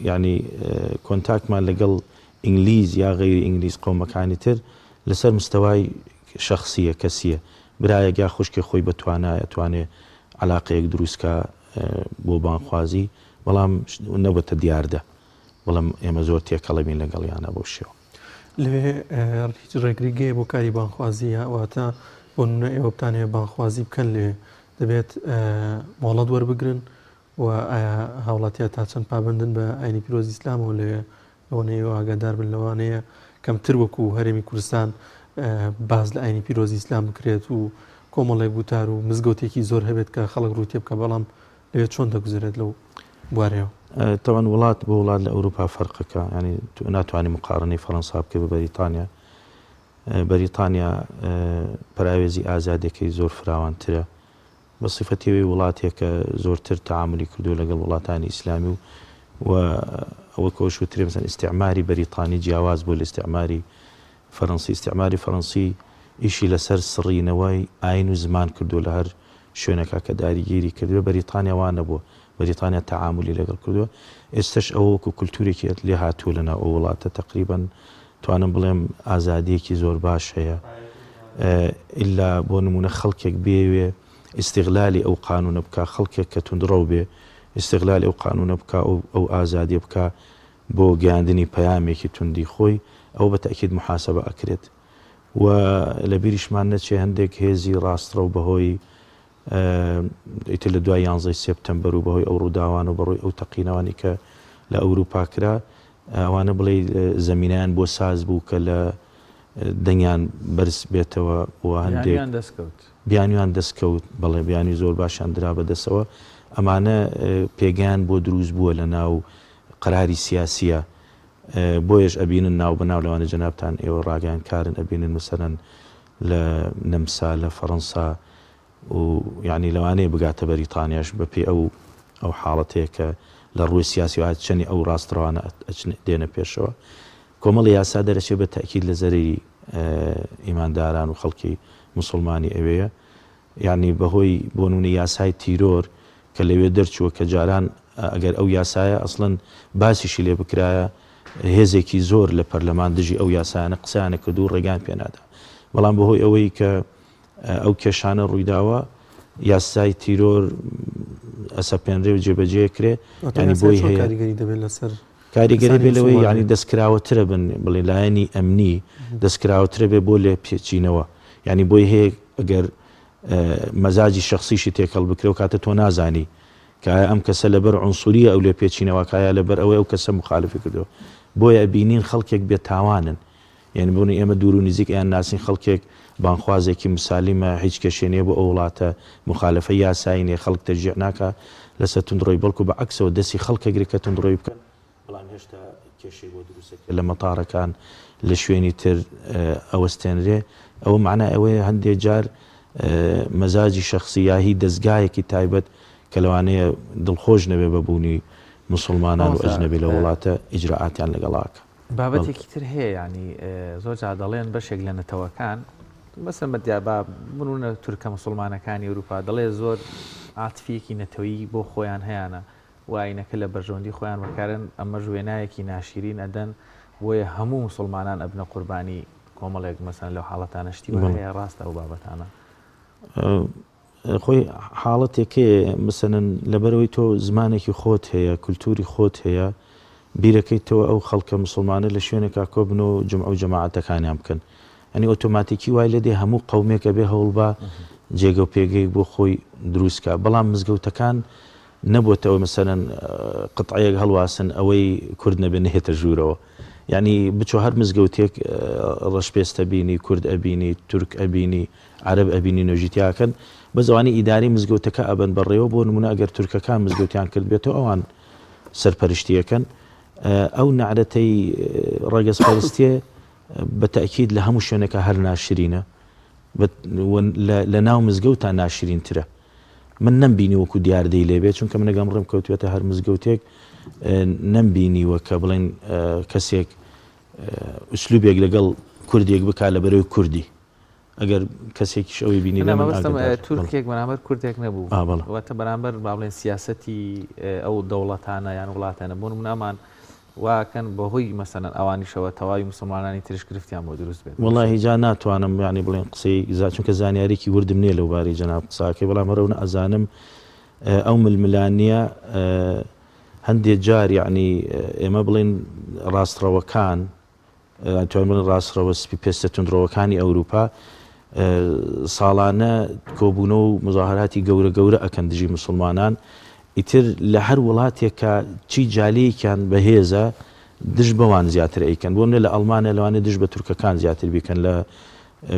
یعنی کۆنتاکتمان لەگەڵ ئینگلیز یا غەیری ئینگلیز قەومەکانی تر لەسەر مستەوای شەخسیە کەسیە برایەک یا خوشکێ خۆی بە توانایە توانێ عەلاقەیەک دروستکا بۆ بانگخوازی بەڵام نەبەتە دیاردە بەڵام ئێمە زۆر تێکەڵە بین لەگەڵیانە بەو شێوە. لەوێ هیچ ڕێگریگەیە بۆ کاری بانگخوازی یا واتە بۆ نمونە ئێوە بتانەوێت بانگخوازی بکەن لەوێ دەبێت مۆڵەت وەربگرن و ئایا هاوڵاتیان تا چەند پابەندن بە ئاینی پیرۆزی ئیسلامەوە لەوێ ئەوەنە ئێوە ئاگادار بن لەوانەیە کەمتر وەکو هەرێمی کوردستان باس لە ئاینی پیرۆزی ئیسلام بکرێت و کۆمەڵێک وتار و مزگەوتێکی زۆر هەبێت کە خەڵک ڕووی تێ بکە بەڵام لەوێ چۆن دەگوزەرێت لەو بوارەیەوە؟ تەوان وڵات بۆ وڵات لە ئەوروپا فەرقەکە ینی ناتوانانی مقارنەی فەرەنسا بکە بە بەریتانیا بەریتانیا پەراوێزی ئازادەکەی زۆر فراوانترە بە سیفەتی ئەوەی وڵاتێکە زۆرتر تەعامولی کردووە لەگەڵ وڵاتانی ئیسلامی و و ئەوە کە ئەوش وترێ مەسەلەن ئیستعماری بەریتانی جیاواز بووە لە ئیستعماری فەرەنسی ئیستعماری فەرەنسی ئیشی لەسەر سڕینەوەی ئاین و زمان کردووە لە هەر شوێنێکا کە داریگیری کردبێ بەریتانیا وا نەبووە بەریتانیا تەعامولی لەگەڵ کردووە ئێستەش ئەوە وەکو کولتوورێکی لێ هاتووە لەناو ئەو وڵاتە تەقریبەن توانم بڵێم ئازادیەکی زۆر باش هەیە ئیلا بۆ نمونە خەڵکێک بێوێ ئیستیغلالی ئەو قانونە بکا خەڵکێک کە توندڕەو بێ ئیستیغلالی ئەو قانونە بکا ئەو ئەو ئازادیە بکا بۆ گەیاندنی پەیامێکی توندی خۆی ئەو بە تەئکید محاسبە ئەکرێت و لە بیریشمان نەچێ هەندێک هێزی ڕاستڕەو بەهۆی ئیتر لە دوای یانزەی سێپتەمبەر و بەهۆی ئەو ڕووداوان و بەڕووی ئەو تەقینەوانی کە لە ئەوروپا کرا ئەوانە بڵێ زەمینیان بۆ ساز بوو کە لە دەنگیان بەرز بێتەوە و هەندێک دەستکەوت بیانویان دەستکەوت بەڵێ بیانوی زۆر باشیان درا بەدەسەوە ئەمانە پێگەیان بۆ دروست بووە لە ناو قەراری سیاسیە بۆیەش ئەبینن ناو بەناو لەوانە جەنابتان ئێوە ڕاگەیاندکارن ئەبینن مەسەلەن لە نەمسا لە فەڕەنسا و یانی لەوانەیە بگاتە بەریتانیاش بە پێی ئەو ئەو حاڵەتەیە کە لە ڕووی سیاسی و چەنی ئەو ڕاستڕەوانە ئەچن دێنە پێشەوە کۆمەڵی یاسا دەرەچێ بە تەئکید لە زەرەری ئیمانداران و خەڵکی موسڵمانی ئەوێیە یانی بەهۆی بۆ نمونە یاسای تیرۆر کە لەوێ دەرچووە کە جاران ئەگەر ئەو یاسایە ئەسڵەن باسیشی لێ بکرایە هێزێکی زۆر لە پەرلەمان دژی ئەو یاسایانە قسەیانە کردو و ڕێگان پێنادا بەڵام بەهۆی ئەوەی کە ئەو کێشانە ڕوویداوە یاسای تیرۆر ئەسەپێنرێ و جێبەجێ کرێ ینی بۆی هەیە کاریگەری دەبێت لەسەر کاریگەری بێ لەوەی یعنی دەستکراوەترە بن بڵێ لایەنی ئەمنی دەستکراوەترە بێ بۆ لێ پێچینەوە یعنی بۆی هەیە ئەگەر مەزاجی شەخسیشی تێکەڵ بکرێ و کاتە تۆ نازانی کە ئایا ئەم کەسە لەبەر عونسوریە ئەو لێپێچینەوە کە ئایا لەبەر ئەوەی ئەو کەسە موخالفی کردووە بۆیە ئەبینین خەڵکێک بێ تاوانن یعنی بۆنی ئێمە دوور و نزیک ئەیان ناسین خەڵکێک بانخوازێکی مسالیمە هیچ کێشێ نیە بۆ ئەو وڵاتە مخالفە یاسایی نیە خەڵک تەشجیع ناکا لەسەر توندڕۆی بەڵکو بە عەکسەوە دەستی خەڵک ئەگرێ کە توندڕۆی بکەن بەڵام هێشتا کێشەی بۆ دروست دەکرێت لە مەتارەکان لە شوێنی تر ئەوەستێنرێ ئەوە مەعنای ئەوەیە هەندێک جار مەزاجی شەخسی یا هی دەزگایەکی تایبەت کە لەوانەیە دڵخۆش نەبێ بە بوونی موسڵمانان و ئەجنەبی لە وڵاتە ئیجرائاتیان لەگەڵا ئەکا. بابەتێکی تر هەیە یانی زۆر جار دەڵێن بەشێک لە نەتەوەکان مەسەن بە دیار با بنونە تورکە موسڵمانەکانی ئەوروپا دەڵێ زۆر عاتفیەکی نەتەوەیی بۆ خۆیان هەیانە و ئاینەکە لە بەرژەوەندی خۆیان بەکارن، ئەمەش وێنایەکی ناشیرین ئەدەن، بۆیە هەموو موسڵمانان ئەبنە قوربانی کۆمەڵێک مەسەلەن لەو حاڵەتانە شتی وا هەیە ڕاستە ئەو بابەتانە؟ خۆی حاڵەتێک هەیە مەسەلەن لەبەرئەوەی تۆ زمانێکی خۆت هەیە کولتوری خۆت هەیە بیرەکەیتەوە ئەو خەڵکە موسڵمانە لە شوێنێکا کۆبنەوە جومعە و جەماعەتەکانیان بکەن یانی ئۆتۆماتیکی وای لێدێ هەموو قەومێک ئەبێ هەوڵبا جێگە و پێگەیەک بۆ خۆی دروست کا بەڵام مزگەوتەکان نەبۆتە ئەوەی مەسەلەن قتعەیەک هەڵواسن ئەوەی کورد نەبێ نەهێتە ژوورەوە یعنی بچۆ هەر مزگەوتێک ڕەشپێستە بینی کورد ئەبینی تورک ئەبینی عەرەب ئەبینی نوێژی تیاکەن. بەس ئەوانەی ئیدارەی مزگەوتەکە ئەبەن بەڕێوە بۆ نمونە ئەگەر تورکەکان مزگەوتیان کردبێتەوە ئەوان سەرپەرشتی ئەکەن ئەو نەعرەتەی ڕەگەزپەرستیە بە تەئکید لە هەموو شوێنێکا هەر ناشرینە لە ناو مزگەوتا ناشرینترە من نەمبینی وەکو دیاردەی لێبێ چونکە من ئەگەم ڕێم کەوتوێتە هەر مزگەوتێک نەمبینیوە کە بڵێن کەسێک ئوسلوبێک لەگەڵ کوردێک بکا لە بەرەوەی کوردی ئەگەر کەسێکیش ئەوەی بینی نا مەبەستم تورکێک بەرامبەر کوردێک نەبوو واتە بەرامبەر با بڵێن سیاسەتی ئەو دەوڵەتانە یان وڵاتانە بۆ نمونە ئەمان واکەن بەهۆی مەسەلەن ئەوانیشەوە تەواوی موسڵمانانی تریش گرفتیان بۆ دروست بێت. وەڵاهی جا ناتوانم یانی بڵێن قسەی زا چونکە زانیاریکی وردم نییە لەو بارەی جەناب قساکەی بەڵام هەر ئەونە ئەزانم ئەو ململانیە هەندێ جار یانی ئێمە بڵێن ڕاستڕەوەکان ئەتوانین بڵێین ڕاستڕەوە سپی پێستە توندڕەوەکانی ئەوروپا ساڵانە کۆبوونەوە و مزاهراتی گەورە گەورە ئەکەن دژی مسلمانان ئیتر لە هەر وڵاتێکە چی جالەیەکیان بەهێزە دژ بەوان زیاتر ئەیکەن بۆ لە ئەڵمانیا لەوانێ دژ بە تورکەکان زیاتر بیکەن لە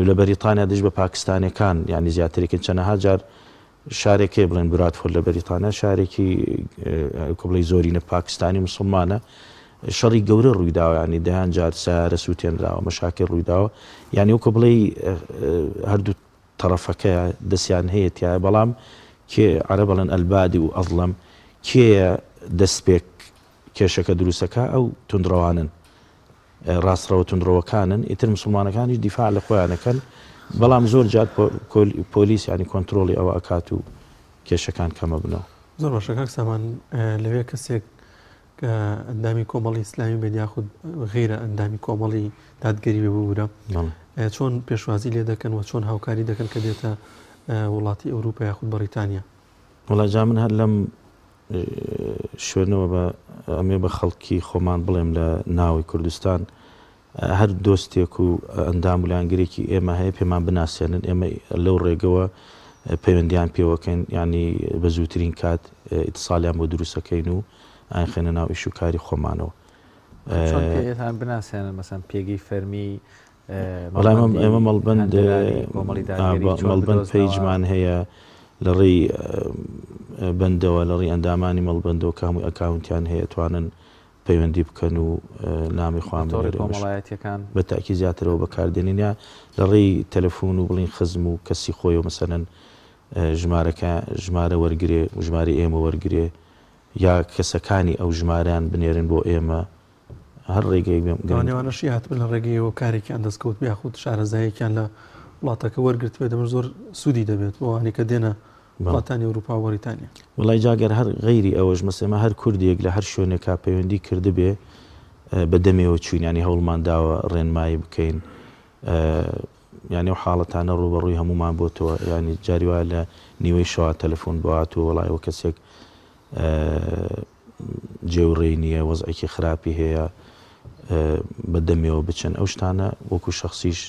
لە بەریتانیا دژ بە پاکستانەکان یعنی زیاترێکن چەنەها جار شارێک هەیە بڵێن برادفۆرد لە بەریتانیا شارێکی وەکو بڵێی زۆرینە پاکستانی موسڵمانە شەڕی گەورە ڕوویداوە ینی دەیان جار سیارە سووتێنراوە مەشاکل ڕوویداوە یعنی وەکو بڵێی هەردوو تەڕەفەکە دەستیان هەیە تایە بەڵام کێ عەرەب ئەڵێن البادی و ئەظلم کێیە دەستپێک کێشەکە دروستەکە ئەو توندڕەوانن ڕاستڕەوە توندڕەوەکانن، ئیتر موسڵمانەکانیش دیفاع لە خۆیان ئەکەن، بەڵام زۆر جار پۆلیس یانی کۆنترۆڵی ئەوە ئەکات و کێشەکان کەمەبنەوە. زۆر باشە کاک سامان، لەوێ کەسێک کە ئەندامی کۆمەڵی ئیسلامی بێت یاخود غیرە ئەندامی کۆمەڵی دادگەری بێ ببورە چۆن پێشوازی لێ دەکەن و چۆن هاوکاری دەکەن کە دێتە وڵاتی ئەوروپا یاخود بەڕیتانیا؟ وەڵا جا من هەر لەم شوێنەوە بە ئەمێ بە خەڵکی خۆمان بڵێم لە ناوەی کوردستان هەر دۆستێک و ئەندام و لایەنگرێکی ئێمە هەیە پێمان بناسێنن ئێمە لەو ڕێگەوە پەیوەندیان پێوەکەین ینی بە زووترین کات ئیتسالیان بۆ دروستەکەین و ئاخێنە ناو ئیش و کاری خۆمانەوە. چۆن پێتان بناسێنن مەسەن پێگەی فەرمی وەڵا ئێمە مەڵبەند مەڵبەند پەیجمان هەیە لە ڕێی بەندەوە لە ڕێی ئەندامانی مەڵبەندەوە کە هەمووی ئەکاونتیان هەیە توانن پەیوەندی بکەن و نامی خۆیان بنێرن کۆمەڵایەتیەکان بە تاکی زیاترەوە بەکاردێنین یا لە ڕێی تەلەفۆن و بڵین خزم و کەسی خۆی و مەسەلەن ژمارەکە ژمارە وەرگێ و ژمارە ئێمە وەرگێ یا کەسەکانی ئەو ژمارەیان بنێرن بۆ ئێمە هەر ڕێگەیەک بێم گرنگە. لەوانەشی هاتبن لە ڕێگەیەوە کارێکیان دەستکەوت بێ یاخود شارەزاییەکیان لە وڵاتەکە وەرگرتبێت ئەمەش زۆر سوودی دەبێت بۆ ئەوانەی کە دێنە وڵاتانی ئەوروپا و بەریتانیا. وەڵای جا گەر هەر غەیری ئەوەش مەسەلەن ئێمە هەر کوردێک لە هەر شوێنێکا پەیوەندی کردبێ بە دەمێوە چووین یانی هەوڵمان داوە ڕێنمایی بکەین یانی ئەو حاڵەتانە ڕووبەڕووی هەموومان بۆتەوە یانی جاری وایە لە نیوەی شەوا تەلەفۆن بۆ هاتووە وەڵای ئەوە کەسێک جێ و ڕێی نییە، وەزعێکی خراپی هەیە، بە دەمێوە بچن، ئەو شتانە وەکو شەخسیش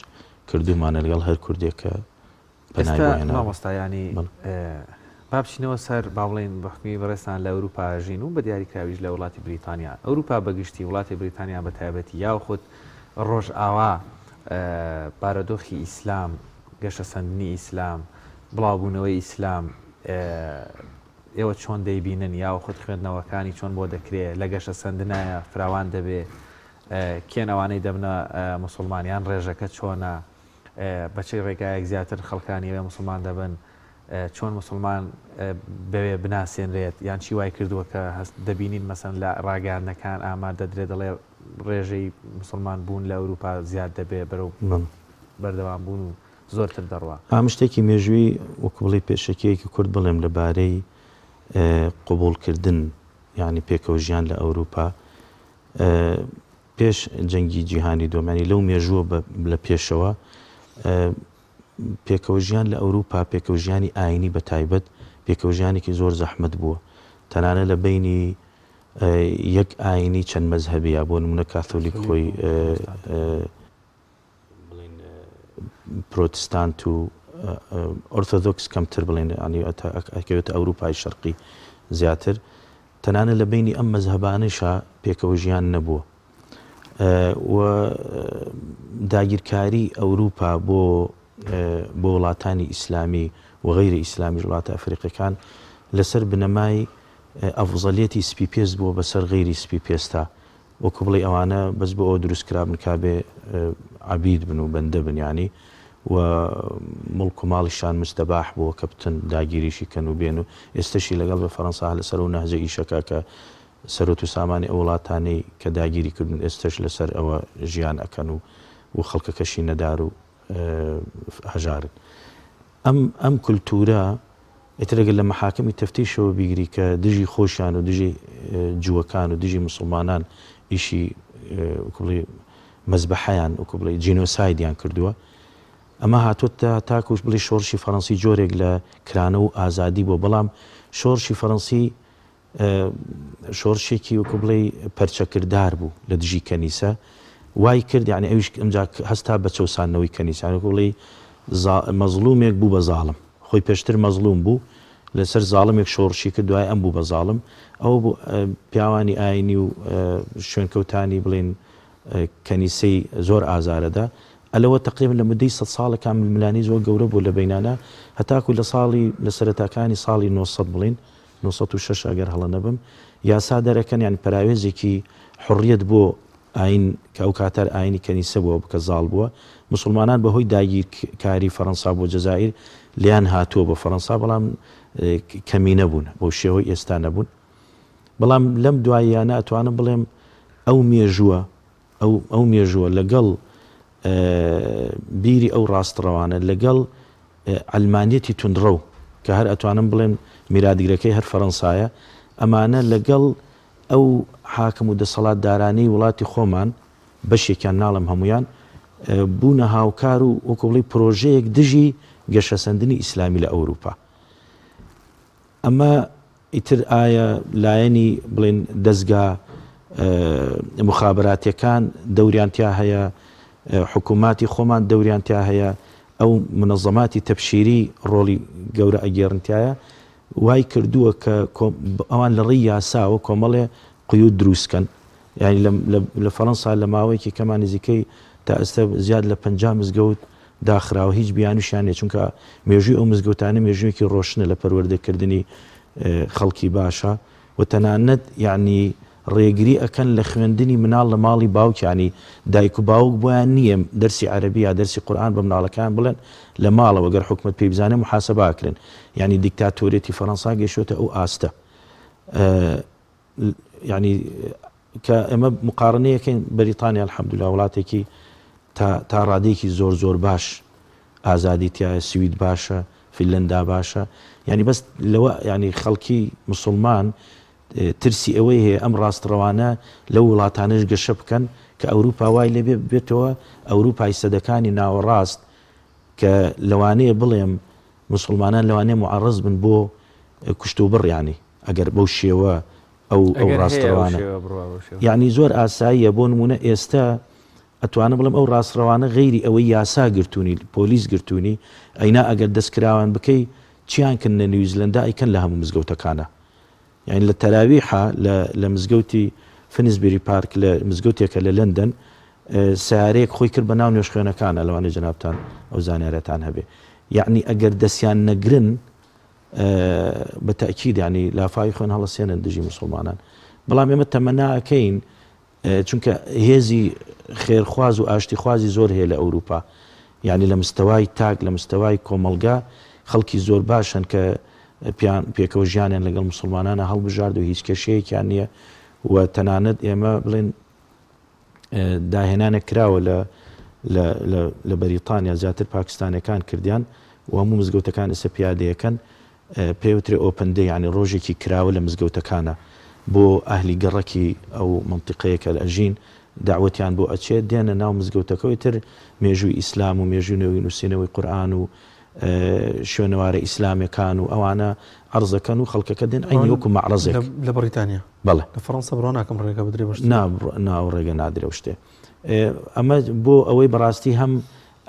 کردوومانە لەگەڵ هەر کوردێک کە پەنای ئێستا بۆ هێنابێ. مامۆستا یانی با بچینەوە سەر با بڵێین بە حوکمی بەڕێزتان لە ئەوروپا ئەژین و بە دیاریکراویش لە وڵاتی بریتانیا، ئەوروپا بە گشتی، وڵاتی بریتانیا بە تایبەتی یاخود ڕۆژئاوا بارۆدۆخی ئیسلام، گەشەسەندنی ئیسلام، بڵاوبوونەوەی ئیسلام، ئێوە چۆن دەیبینن یاوەخود خوێندنەوەکانی چۆن بۆ دەکرێ لە گەشەسەندنایە فراوان دەبێ کێن ئەوانەی دەبنە موسڵمان یان ڕێژەکە چۆنە بە چ ڕێگایەک زیاتر خەڵکانی ئەوێ موسڵمان دەبن چۆن موسڵمان بەوێ بناسێنرێت یان چی وای کردووە کە هەست دەبینین مەسەن لە ڕاگەیاندنەکان ئامار دەدرێت دەڵێ ڕێژەی موسڵمان بوون لە ئەوروپا زیاد دەبێ بەرەو بەردەوام بوون و زۆرتر دەڕوا. ئام شتێکی مێژووی وەکو بڵێی پێشەکییەکی کورت بڵێم لە بارەی قبوڵ کردن یانی پێکەوە ژیان لە ئەوروپا پێش جەنگی جیهانی دووەم یانی لەو مێژووە لە پێشەوە پێکەوە ژیان لە ئەوروپا پێکەوە ژیانی ئاینی بە تایبەت پێکەوە ژیانێکی زۆر زەحمەت بووە تەنانە لە بینی یەک ئاینی چەند مەزهەبیە بۆ نمونە کاثۆلیک خۆی بڵێین پرۆتستانت و ئۆرثۆدۆکس کەمتر بڵێن ینی ئەکەوێتە ئەوروپای شەرقی زیاتر تەنانە لە بینی ئەم مەزهەبانەشا پێکەوە ژیان نەبووە و داگیرکاری ئەوروپا بۆ بۆ وڵاتانی ئیسلامی و و غەیرە ئیسلامیش وڵاتە ئەفریقیەکان لەسەر بنەمای ئەفزەلیەتی سپی پێست بووە بەسەر غەیری سپی پێستا وەکو بڵێی ئەوانە بەس بۆ ئەوە دروست کرابن کابێ عەبید بن و بەندە بن یانی و موڵک و ماڵیشان مستەباح بووە کە بتن داگیریشی کەن و بێن و ئێستەشی لەگەڵ بێ فەرەنسا هەر لەسەر ئەو نەهجە ئیشەکا کە سەرۆت و سامانی ئەو وڵاتانەی کە داگیری کردوون ئێستەش لەسەر ئەوە ژیان ئەکەن و و خەڵکەکەشی نەدار و هەژارن. ئەم ئەم کولتوورە ئیتر ئەگەر لە مەحاکمی تەفتیشەوە بیگری کە دژی خۆشیان و دژی جووەکان و دژی موسڵمانان ئیشی وەکو بڵێی مەزبەحەیان وەکو بڵێی جینۆسایدیان کردووە ئەمە هاتووەتە تاکوش بڵێی شۆڕشی فەڕەنسی جۆرێک لە کرانە و ئازادی بووە بەڵام شۆڕشی فەڕەنسی شۆڕشێکی وەکو بڵێی پەرچەکردار بوو لە دژی کەنیسە وای کرد یعنی ئەویش ئەمجا هەستا بە چەوساندنەوەی کەنیسە یعنی وەکو بڵێی مەزڵومێک بوو بە زاڵم خۆی پێشتر مەزڵوم بوو لەسەر زاڵمێک شۆڕشی کرد دوای ئەم بوو بە زاڵم ئەوە بوو پیاوانی ئاینی و شوێنکەوتانی بڵێن کەنیسەی زۆر ئازارەدا ئەلەوە تقریبا لە مدەی سە ساڵەکان ململانی زۆر گەورە بوو لە بینانە هەتاکو لە ساڵی لە سەرەتاکانی ساڵی 900 بڵین 906 ئەگەر هەڵە نەبم یاسا دەرەکەن یانی پەراوێزێکی حوڕیەت بۆ ئاین کە ئەو کاتە ئاینی کەنیسە بووە کە زاڵ بووە موسڵمانان بە هۆی داگیر کاری فەرەنسا بۆ جەزائیر لێیان هاتووە بۆ فەرەنسا بەڵام کەمینە بوون بەو شێوەی ئێستا نەبوون بەڵام لەم دواییانە ئەتوانم بڵێم ئەو مێژووە ئەو ئەو مێژووە لەگەڵ بیری ئەو ڕاستڕەوانە لەگەڵ عەلمانیەتی توندڕەو کە هەر ئەتوانم بڵێم میراتگرەکەی هەر فەرەنسایە ئەمانە لەگەڵ ئەو حاکم و دەسەڵاتدارانەی وڵاتی خۆمان بەشێکیان ناڵێم هەموویان بوونە هاوکار و وەکو بڵێی پرۆژەیەک دژی گەشەسەندنی ئیسلامی لە ئەوروپا ئەمە ئیتر ئایا لایەنی بڵێن دەزگا موخابەراتیەکان دەوریان تیا هەیە، حکوماتی خۆمان دەوریان تیا هەیە، ئەو مونەزەماتی تەبشیری ڕۆڵی گەورە ئەگێڕن تیایا، وای کردووە کە ئەوان لە ڕێی یاساوە کۆمەڵێ قیود دروست کەن. یانی لە فەرەنسا لە ماوەیەکی کەما نزیکەی تا ئێستا زیاد لە 50 مزگەوت داخراوە هیچ بیانوشیان نیە چونکە مێژووی ئەو مزگەوتانە مێژوویەکی ڕۆشنە لە پەروەردەکردنی خەڵکی باشە و تەنانەت یعنی ڕێگری ئەکەن لە خوێندنی مناڵ لە ماڵی باوکیانی دایک و باوک بۆیان نییە دەرسی عەربی یا دەرسی قورئان بە مناڵەکان بڵێن لە ماڵەوە گەر حکومت پێی بزانێ محاسبە ئەکرێن یعنی دیکتاتۆریەتی فەرەنسا گەیشتۆتە ئەو ئاستە یعنی کە ئێمە مقارنەیەکەین بەریتانیا الحمدلله وڵاتێکی تا تا ڕادەیەکی زۆر زۆر باش ئازادی تایە سوید باشە فیلەندا باشە یعنی بەس لەوە یعنی خەڵکی مسلمان ترسی ئەوەی هەیە ئەم ڕاستڕەوانە لەو وڵاتانەش گەشە بکەن کە ئەوروپا وای لێبێ بێتەوە ئەوروپای سەدەکانی ناوەڕاست کە لەوانەیە بڵێم مسلمانان لەوانەیە معرض بن بۆ کوشتوبڕ یانی ئەگەر بەو شێوە ئەو ئەو ئەگەر هەیە ئەو ڕاستڕەوانە شێوە بڕوا بەو شێوە. یانی زۆر ئاساییە بۆ نموونە ئێستە ئەتوانم بڵێم ئەو ڕاستڕەوانە غەیری ئەوەی یاسا گرتوونی پۆلیس گرتوونی ئەینا ئەگەر دەستکراوان بکەی چیان کرد لە نیوزلەندا ئەیکەن لە هەموو مزگەوتەکانا یانی لە تەراویحا لە لە مزگەوتی فنسبری پارک لە مزگەوتێکە لە لەندەن سەیارەیەک خۆی کرد بە ناو نوێژخوێنەکانا لەوانەیە جەنابتان ئەو زانیارەتان هەبێ یەعنی ئەگەر دەستیان نەگرن بە تەئکید یانی لافاوی خوێن هەڵەسێنن دژی موسڵمانان بەڵام ئێمە تەمەنا ئەکەین چونکە هێزی خێرخواز و ئاشتیخوازی زۆر هەیە لە ئەوروپا یعنی لە مستەوای تاک لە مستەوای کۆمەڵگا خەڵکی زۆر باش هەن کە پیان پێکەوە ژیانیان لەگەڵ مسلمانانە هەڵبژارد و هیچ کێشەیەکیان نییە و تەنانەت ئێمە بڵێن داهێنانێک کراوە لە لە بەریتانیا زیاتر پاکستانەکان کردیان و هەموو مزگەوتەکان ئێستا پیادەیەکەن پێوترێ open day یعنی ڕۆژێکی کراوە لە مزگەوتەکانە بۆ ئەهلی گەڕەکی ئەو منتیقەیە کە ئەژین داوەتیان بۆ ئەچێت دێنە ناو مزگەوتەکەوەی تر مێژووی ئیسلام و مێژوو نەوی نووسینەوەی قورئان و شوێنەوارە ئیسلامەکان و ئەوانە عەرزەکەن و خەڵکەکە دێن عەینی وەکو مەعرەزێک. لە بەڕیتانیا؟ بەڵێ. لە فەڕەنسا بڕوا ناکەم ڕێگە بدرێ بە شتێک. نا نا ئەو ڕێگە نادرێ ئەو شتێ. ئەمە بۆ ئەوەی بەڕاستی هەم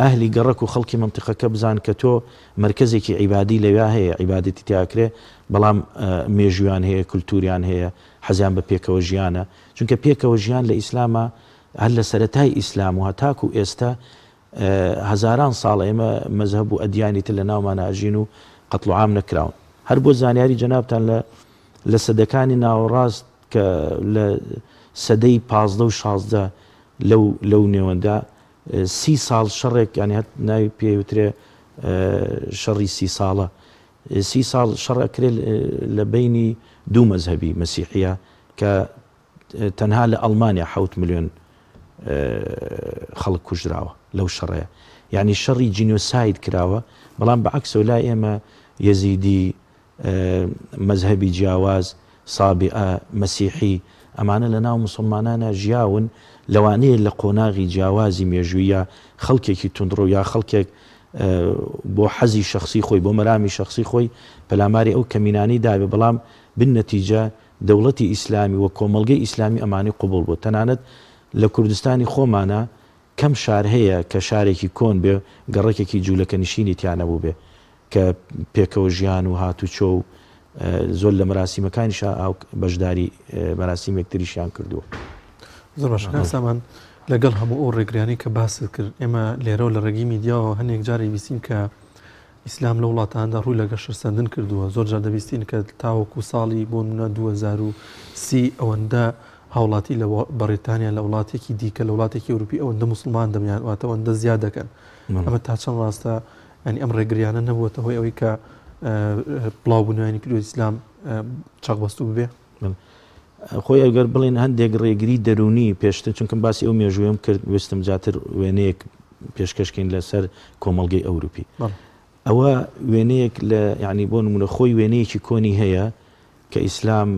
ئەهلی گەڕەک و خەڵکی مەنتیقەکە بزان کە تۆ مەرکەزێکی عیبادی لەویا هەیە عیبادەتی تیا ئەکرێ بەڵام مێژوویان هەیە کولتووریان هەیە حەزیان بە پێکەوە ژیانە چونکە پێکەوە ژیان لە ئیسلاما هەر لە سەرەتای ئیسلام و هەتاکوو ئێستە هەزاران ساڵە ئێمە مەزهەب و ئەدیانی تر لە ناومانا ئەژین و قەتڵ و عام نەکراون. هەر بۆ زانیاری جەنابتان لە لە سەدەکانی ناوەڕاست کە لە سەدەی 15 و 16 لەو لەو نێوەندە سی ساڵ شەڕێک یانی هەر ناوی پێ وترێ شەڕی سی ساڵە سی ساڵ شەڕ ئەکرێ لە بەینی دوو مەزهەبی مەسیحیە کە تەنها لە ئەڵمانیا حەوت ملیۆن خەڵک کوژراوە لەو شەڕەیە یعنی شەڕی جینۆساید کراوە بەڵام بە عەکسەوە لای ئێمە یەزیدی مەزهەبی جیاواز سابئە مەسیحی ئەمانە لە ناو مسلمانانە ژیاون لەوانەیە لە قۆناغی جیاوازی مێژوویە خەڵکێکی توندڕۆ یا خەڵکێک بۆ حەزی شخصی خۆی بۆ مەرامی شخصی خۆی پەلاماری ئەو کەمینانی دابێ بەڵام بالنەتیجە دەوڵەتی ئیسلامی و کۆمەڵگەی ئیسلامی ئەمانەی قبوڵ بوو. تەنانەت لە کوردستانی خۆمانا کەم شار هەیە کە شارێکی کۆن بێ گەڕەکێکی جوولەکەنشینی تیا نەبووبێ کە پێکەوە ژیان و هاتوچۆ و زۆر لە مەراسیمەکانیشا بەشداری مەراسیم یەکتریشیان کردووە. زۆر باشە کاک سامان، لەگەڵ هەموو ئەو ڕێگریانەی کە باست کرد، ئێمە لێرەوە لە ڕێگەی میدیاوە هەنێک جار ئەیبیستین کە ئیسلام لە وڵاتاندا ڕووی لە گەشەسەندن کردووە، زۆر جار دەبیستین کە تاوەکو ساڵی بۆ نمونە 2030 ئەوەندە هاوڵاتی لە بەڕیتانیا لە وڵاتێکی دیکە لە وڵاتێکی ئەوروپی ئەوەندە موسڵمان دەبن یان واتە ئەوەندە زیاد دەکەن. ئەمە تا چەند ڕاستە؟ یانی ئەم ڕێگریانە نەبووەتە هۆی ئەوەی کە بڵاوبوونەوەی پیرۆزی ئیسلام چەقبەستوو ببێ؟ خۆی ئەگەر بڵێن هەندێک ڕێگری دەروونی پێشتر چونکم باسی ئەو مێژوویم کرد ویستم زیاتر وێنەیەک پێشکەشکەین لەسەر کۆمەڵگەی ئەوروپی ئەوە وێنەیەک لە یعنی بۆ نمونە خۆی وێنەیەکی کۆنی هەیە کە ئیسلام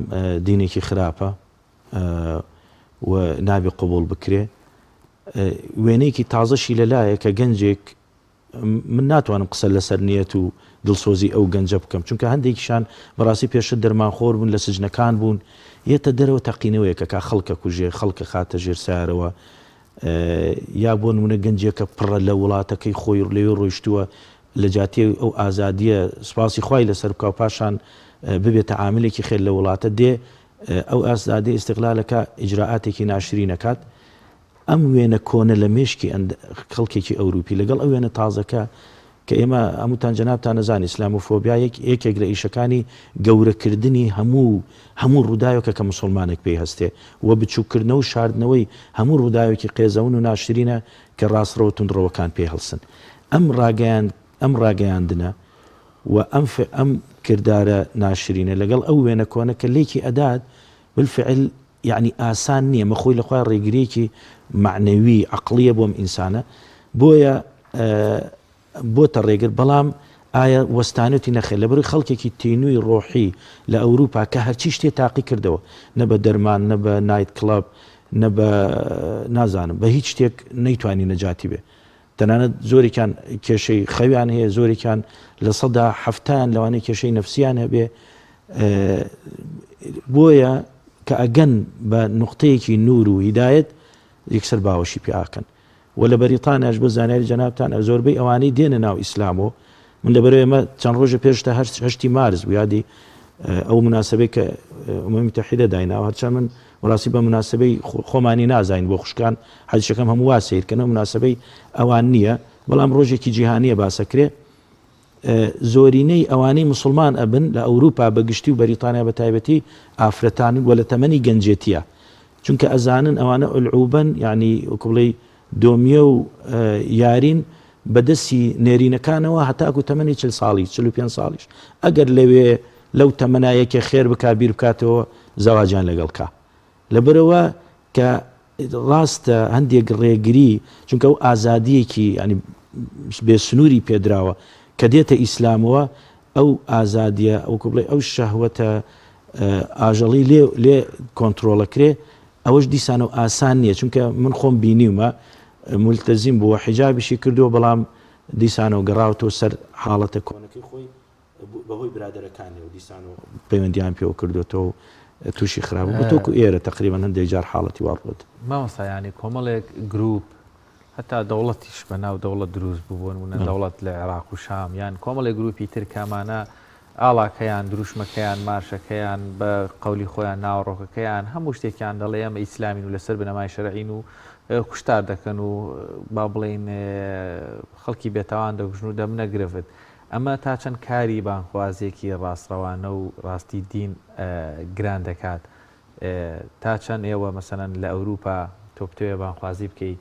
دینێکی خراپە و نابێ قوبول بکرێ وێنەیەکی تازەشی لەلایە کە گەنجێک من ناتوانم قسە لەسەر نیەت و دڵسۆزی ئەو گەنجە بکەم چونکە هەندێکیشان بەڕاستی پێشتر دەرمانخۆر بوون لە سجنەکان بوون یەتە دەرەوە تەقینەوەیەکە کا خەڵکە کوژێ خەڵکە خاتە ژێر سارەوە یا بۆ نمونە گەنجێکە پڕە لە وڵاتەکەی خۆی لەوێ ڕۆیشتووە لە جاتی ئەو ئازادیە سوپاسی خوای لەسەر بکا و پاشان ببێتە عاملێکی خێر لە وڵاتە دێ ئەو ئازادی ئیستغلالەکە ئیجرائاتێکی ناشرینەکات ئەم وێنە کۆنە لە مێشکی خەڵکێکی ئەوروپی لەگەڵ ئەو وێنە تازەکە کە ئێمە هەمووتان جەنابتان ئەزانن ئیسلامۆفۆبیا یەکێک لە ئیشەکانی گەورەکردنی هەموو هەموو ڕووداوێکە کە موسڵمانێک پێی هەستێ و بچووککردنەوە و شاردنەوەی هەموو ڕووداوێکی قێزەون و ناشرینە کە ڕاستڕەوە توندڕەوەکان پێی هەڵسن. ئەم ڕاگەیاند ئەم ڕاگەیاندنە و ئەم ئەم کردارە ناشرینە لەگەڵ ئەو وێنە کۆنە کە لێکی ئەدات بالفعل یەعنی ئاسان نیە مە خۆی لە خۆی ڕێگریەکی مەعنەوی عەقڵیە بۆم ئینسانە بۆیە بۆتە ڕێگر بەڵام ئایا وەستانێتی نەخێر لەبەرەوەی خەڵکێکی تینوی ڕۆحی لە ئەوروپا کە هەرچی شتێ تاقی کردەوە نە بە دەرمان نە بە night club نە بە نازانم بە هیچ شتێک نەیتوانی نەجاتی بێ تەنانەت زۆرێکیان کێشەی خەویان هەیە زۆرێکیان لە سەدا حەفتایان لەوانەیە کێشەی نەفسیان هەبێ بۆیە کە ئەگەن بە نوقتەیەکی نور و هیدایەت یەکسەر باوەشی پێ ئەکەن و لە بەریتانیاش بۆ زانیاری جەنابتان زۆربەی ئەوانەی دێنە ناو ئیسلامەوە من لەبەرەوە ئێمە چەند ڕۆژە پێشتا هەر هەشتی مارس بوو یادی ئەو مناسبەی کە ئومەمی متحیدە دایناوە هەرچەند من بەڕاستی بە مناسبەی خۆمانی نازانین بۆ خوشکان حەدیسەکەم هەموو وا سەیر کەنەوە مناسبەی ئەوان نییە بەڵام ڕۆژێکی جیهانیە باسەکرێ زۆرینەی ئەوانەی مسلمان ئەبن لە ئەوروپا بە گشتی و بەریتانیا بە تایبەتی ئافرەتانن و لە تەمەنی گەنجێتیە چونکە ئەزانن ئەوانە ئەلعوبەن یعنی وەکو بڵێی دۆمیە و یارین بە دەستی نێرینەکانەوە هەتاکو تەمەنی چل ساڵی 45 ساڵیش ئەگەر لەوێ لەو تەمەنا یەکێ خێر بکا بیر بکاتەوە زەواجیان لەگەڵ کا لەبەرەوە کە ڕاستە هەندێک ڕێگری چونکە ئەو ئازادیەکی ینی بێ سنووری پێدراوە کە دێتە ئیسلامەوە ئەو ئازادیە وەکو بڵێ ئەو شەهوەتە ئاژەڵی لێ لێ کۆنتترۆڵەکرێ ئەوەش دیسانەوە ئاسان نییە چونکە من خۆم بینیومە ملتەزیم بووە حیجابیشی کردووە بەڵام دیسانەوە گەڕاوەتەوە سەر حاڵەتە کۆنەکەی خۆی بەهۆی برادەرەکانیەوە دیسانەوە پەیوەندیان پێوە کردوێتەوە و تووشی خراپ بوو تۆکو ئێرە تقریبا هەندێک جار حاڵەتی وا ڕوودەدات. مامۆستا یانی کۆمەڵێک گروپ هەتا دەوڵەتیش بە ناو دەوڵەت دروست بوو بۆ نمونە دەوڵەت لە عێراق و شام یان کۆمەڵێک گروپی تر کامانە ئاڵاکەیان دروشمەکەیان مارشەکەیان بە قەولی خۆیان ناوەڕۆکەکەیان هەموو شتێکیان دەڵێ ئێمە ئیسلامین و لەسەر بنەمای شەرعین و کوشتار دەکەن و با بڵێین خەڵکی بێتاوان دەکوژن و دەبنە گرفت. ئەمە تا چەند کاری بانگخوازێکی ڕاستڕەوانە و ڕاستی دین گران دەکات؟ تا چەند ئێوە مەسەلەن لە ئەوروپا تۆ بتەوێ بانگخوازی بکەی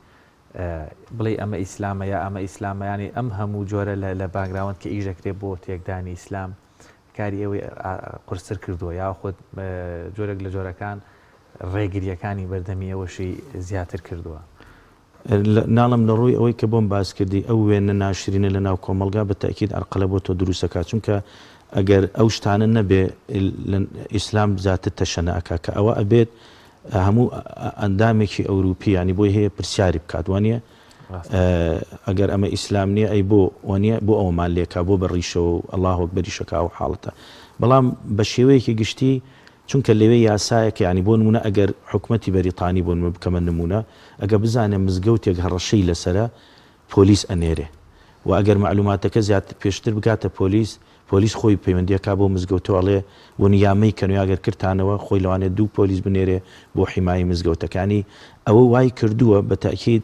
بڵێی ئەمە ئیسلامە یا ئەمە ئیسلامە یانی ئەم هەموو جۆرە لە باکگراوەند کە ئیش دەکرێت بۆ تێکدانی ئیسلام کاری ئێوەی قورستر کردووە یاخود جۆرێک لە جۆرەکان ڕێگریەکانی بەردەمی ئێوەشی زیاتر کردووە؟ ناڵم لە ڕووی ئەوەی کە بۆم باس کردی ئەو وێنە ناشرینە لە ناو کۆمەڵگا بە تەئکید عەرقەلە بۆ تۆ دروست ئەکا چونکە ئەگەر ئەو شتانە نەبێ ئیسلام زیاتر تەشەنە ئەکا کە ئەوە ئەبێت هەموو ئەندامێکی ئەوروپی یانی بۆی هەیە پرسیاری بکات وانە ئەگەر ئەمە ئیسلام نییە ئەی بۆ وانە بۆ ئەومان لێکا بۆ بە ڕیشەوە و ئەڵڵاه ئەکبەریشەکە ئەو حاڵەتە بەڵام بە شێوەیەکی گشتی چونکە لەوێ یاسایەکە یانی بۆ نمونە ئەگەر حکومەتی بەریتانی بۆ نمونە بکەمە نمونە ئەگە بزانێ مزگەوتێک هەڕەشەی لەسەرە پۆلیس ئەنێرێ و ئەگەر مەعلوماتەکە زیاتر پێشتر بگاتە پۆلیس پۆلیس خۆی پەیوەندی ئەکا بۆ مزگەوتەوە ئەڵێ بۆ یا مەیکەن و یا گەر کردتانەوە خۆی لەوانەیە دوو پۆلیس بنێرێ بۆ حیمایەی مزگەوتەکە یانی ئەوە وای کردووە بە تەئکید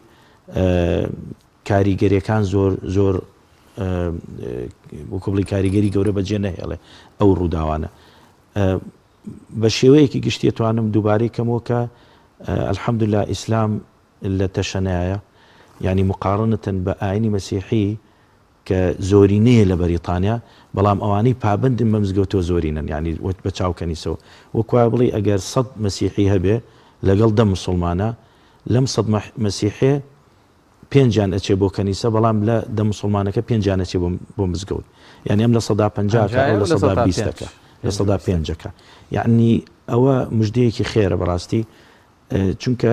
کاریگەریەکان زۆر زۆر وەکو بڵێی کاریگەری گەورە بەجێ نەهێڵێ ئەو ڕووداوانە بە شێوەیەکی گشتی ئەتوانم دووبارەی کەمەوە کە الحمدللە ئیسلام لە تەشەنایە یعنی مقارنەتەن بە ئاینی مەسیحی کە زۆرینەیە لە بەریتانیا بەڵام ئەوانەی پابەندن بە مزگەوتەوە زۆرینەن یعنی بە چاو کەنیسەوە وەک وایە بڵێی ئەگەر سەد مەسیحی هەبێ لەگەڵ دە مسوڵمانە لەم سەد مەسیحێ پێنجیان ئەچێ بۆ کەنیسە بەڵام لە دە موسڵمانەکە پێنجیان ئەچێ بۆ بۆ مزگەوت یعنی ئەم 50% ئەو پەنجایە و لە 20 پێنج. ەکە 5% ەکە یعنی ئەوە مژدەیەکی خێرە بەڕاستی چونکە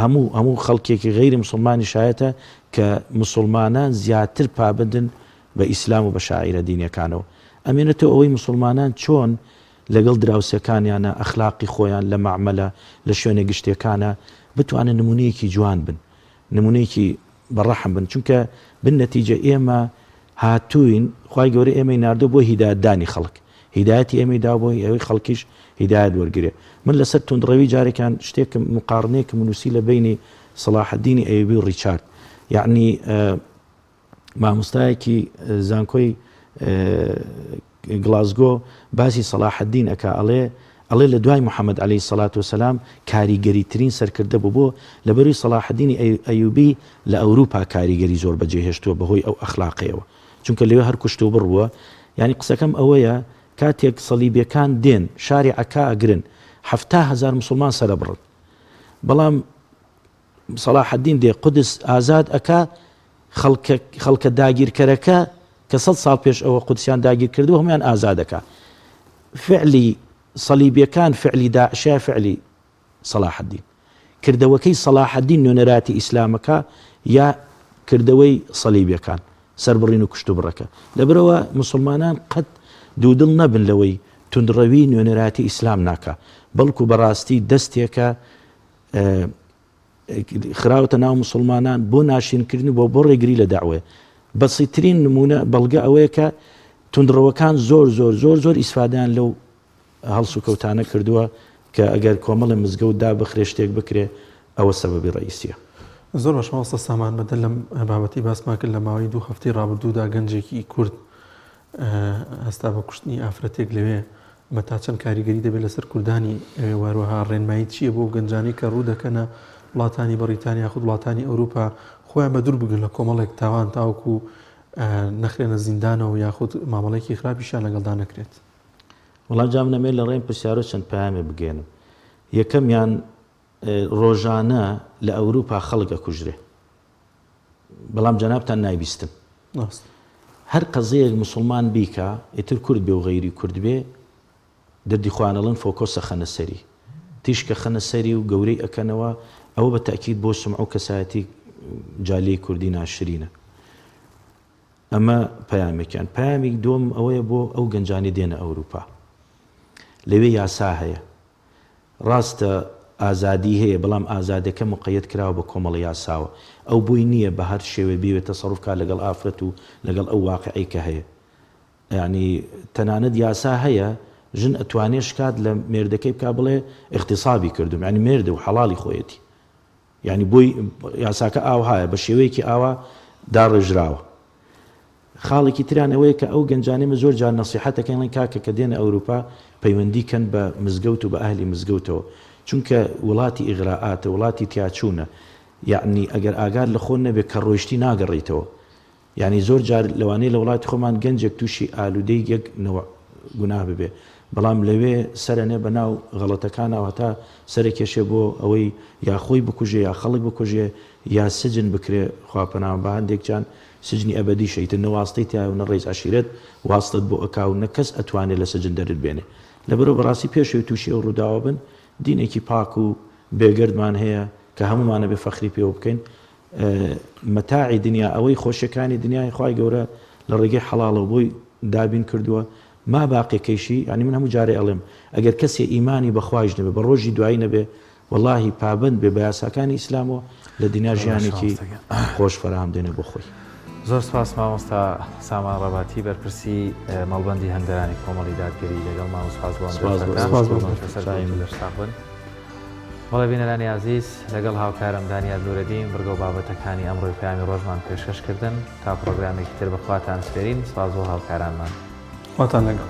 هەموو هەموو خەڵکێکی غەیری مسلمانی شایەتە کە مسلمانان زیاتر پابندن بە ئیسلام و بە شاعیرە دینیەکانەوە ئەمێنێتەوە ئەوەی مسلمانان چۆن لەگەڵ دراوسێکانیانا، ئەخلاقی خۆیان لە مەعمەلە، لە شوێنە گشتیەکانا بتوانن نمونەیەکی جوان بن، نمونەیەکی بە ڕەحم بن، چونکە بن نەتیجە ئێمە هاتووین خوای گەورە ئێمەی ناردووە بۆ هیدایەت دانی خەڵک، هیدایەتی ئێمەی داوە بۆ ئەوەی خەڵکیش هیدایەت وەرگرێ. من لەسەر توندڕەوی جارێکیان شتێکم موقاڕنەیەکم نووسی لە بەینی سەڵاحەدینی ئەیوبی و ڕیچارد یەعنی مامۆستایەکی زانکۆی گڵاسگۆ باسی سەڵاحەدین ئەکا ئەڵێ ئەڵێ لە دوای محەممەد عەلەیهی سەڵات وسەلام کاریگەریترین سەرکردە بوو بۆ لەبەروی سەڵاحەدینی ئەیوبی لە ئەوروپا کاریگەری زۆر بەجێ هێشتووە بەهۆی ئەو ئەخلاقەیەوە چونکە لەوێ هەر کوشت و بڕ بووە یانی قسەکەم ئەوەیە کاتێک سەلیبیەکان دێن شاری عەکا ئەگرن 70 هەزار مسلمان سەرەبڕن بەڵام سەڵاحەدین دێ قودس ئازاد ئەکا، خەڵکە خەڵکە داگیرکەرەکە کە سەد ساڵ پێش ئەوە قودسیان داگیر کردبوو هەموویان ئازاد ئەکا. فعلی سەلیبیەکان فعلی داعشە فعلی سەڵاحەدین. کردەوەکەی سەڵاحەدین نوێنەراتی ئیسلامەکە یا کردەوەی سەلیبیەکان سەربڕین و کوشتوبڕەکە. لەبەرئەوە موسڵمانان قەت دوودڵ نەبن لەوەی توندڕەوی نوێنەراتی ئیسلام ناکا بەڵکو بەڕاستی دەستێکە خراوەتە ناو موسڵمانان بۆ ناشرینکردن و بۆ ڕێگری لە دەعوەیە. بەسیترین نمونە بەڵگە ئەوەیە کە توندڕەوەکان زۆر زۆر زۆر زۆر ئیسفادەیان لەو هەڵسوکەوتانە کردووە کە ئەگەر کۆمەڵی مزگەوت دابخرێ شتێک بکرێ ئەوە سەبەبی ڕئیسیە. زۆر باش مامۆستا سامان بەدەر لەم بابەتەی باسمان کرد لە ماوەی دوو هەفتەی ڕابردوودا گەنجێکی کورد هەستا بە کوشتنی ئافرەتێک لەوێ، ئەمە تا چەند کاریگەری دەبێت لەسەر کوردانی ئەوێ و هەروەها ڕێنمایی چییە بۆ ئەو گەنجانەی کە ڕوو دەکەنە وڵاتانی بەڕیتانیا یاخود وڵاتانی ئەوروپا خۆیان بە دوور بگرن لە کۆمەڵێک تاوان تاوەکو نەخرێنە زیندانەوە یاخود مامەڵەیەکی خراپیشیان لەگەڵدا نەکرێت؟ وەڵا جا من ئەمەوێت لە ڕێم پرسیارەوە چەند پەیامێ بگەیەنم. یەکەمیان ڕۆژانە لە ئەوروپا خەڵک ئەکوژرێ. بەڵام جەنابتان نایبیستن. هەر قەزیەیەک موسڵمان بیکا ئیتر کورد بێ و غەیری کورد بێ دەردی خۆیان ئەڵێن فۆکۆس ئەخەنە سەری تیشک ئەخەنە سەری و گەورەی ئەکەنەوە ئەوە بە تەئکید بۆ سومعە و کەسایەتی جالیەی کوردی ناشرینە ئەمە پەیامێکیان پەیامی دووەم ئەوەیە بۆ ئەو گەنجانی دێنە ئەوروپا لەوێ یاسا هەیە ڕاستە ئازادی هەیە بەڵام ئازادەکە موقەیەد کراوە بە کۆمەڵە یاساوە ئەو بۆی نییە بە هەر شێوەی بیەوێت تەسەروف کا لەگەڵ ئافرەت و لەگەڵ ئەو واقعەی کە هەیە یانی تەنانەت یاسا هەیە ژن ئەتوانێ شکات لە مێردەکەی بکا بڵێ ئیغتیسابی کردوم یانی مێردە و حەڵاڵی خۆیەتی یانی بۆی یاساکە ئاوهایە بە شێوەیەکی ئاوا داڕێژراوە. خاڵێکی تریان ئەوەیە کە ئەو گەنجانەی مە زۆر جار نەسیحەت ئەکەین ئەڵێن کاکە کە دێنە ئەوروپا پەیوەندی کەن بە مزگەوت و بە ئەهلی مزگەوتەوە چونکە وڵاتی ئیغرائاتە وڵاتی تیاچوونە یەعنی ئەگەر ئاگات لە خۆت نەبێ کە ڕۆیشتی ناگەڕێیتەوە یانی زۆر جار لەوانەیە لە وڵاتی خۆمان گەنجێک تووشی ئالوودەی یەک نەوع گوناه ببێ بەڵام لەوێ سەرەنێ بە ناو غەڵەتەکانا و هەتا سەرەکێشێ بۆ ئەوەی یا خۆی بکوژێ یا خەڵک بکوژێ یا سجن بکرێ خوا پەنامان با هەندێک جان سجنی ئەبەدیشە ئیتر نە واستەی تیایە و نە ڕەیس عەشیرەت واستەت بۆ ئەکا و نە کەس ئەتوانێ لە سجن دەرت بێنێ لەبەرئەوە بەڕاستی پێش ئەوەی تووشی ئەو ڕووداوە بن دینێکی پاک و بێگەردمان هەیە کە هەموومان ئەبێ فەخری پێوە بکەین مەتاعی دنیا ئەوەی خۆشیەکانی دنیای خوای گەورە لە ڕێگەی حەڵاڵەوە بۆی دابین کردووە ما باقیەکەیشی یانی من هەموو جارێ ئەڵێم ئەگەر کەسێ ئیمانی بە خوایش نەبێ بە ڕۆژی دوایی نەبێ وەڵاهی پابەند بێ بە یاساکانی ئیسلامەوە لە دنیا ژیانێکی خۆش فەراهەم دێنێ بۆ خۆی. زۆر سپاس مامۆستا سامان ڕەباتی بەرپرسی مەڵبەندی هەندەرانی کۆمەڵی دادگەری لەگەڵمان و سپاس بۆ ئەم دەرفەتە. لەش ساغ بن. بەڵێ بینەرانی ئازیز لەگەڵ هاوکارم دانیار نورەدین بڕگە و بابەتەکانی ئەمڕۆی پەیامی ڕۆژمان پێشکەش کردن تا پڕۆگرامێکی تر بە خواتان سپێرین سپاس بۆ هاوکارانمان. خواتان لەگەڵ.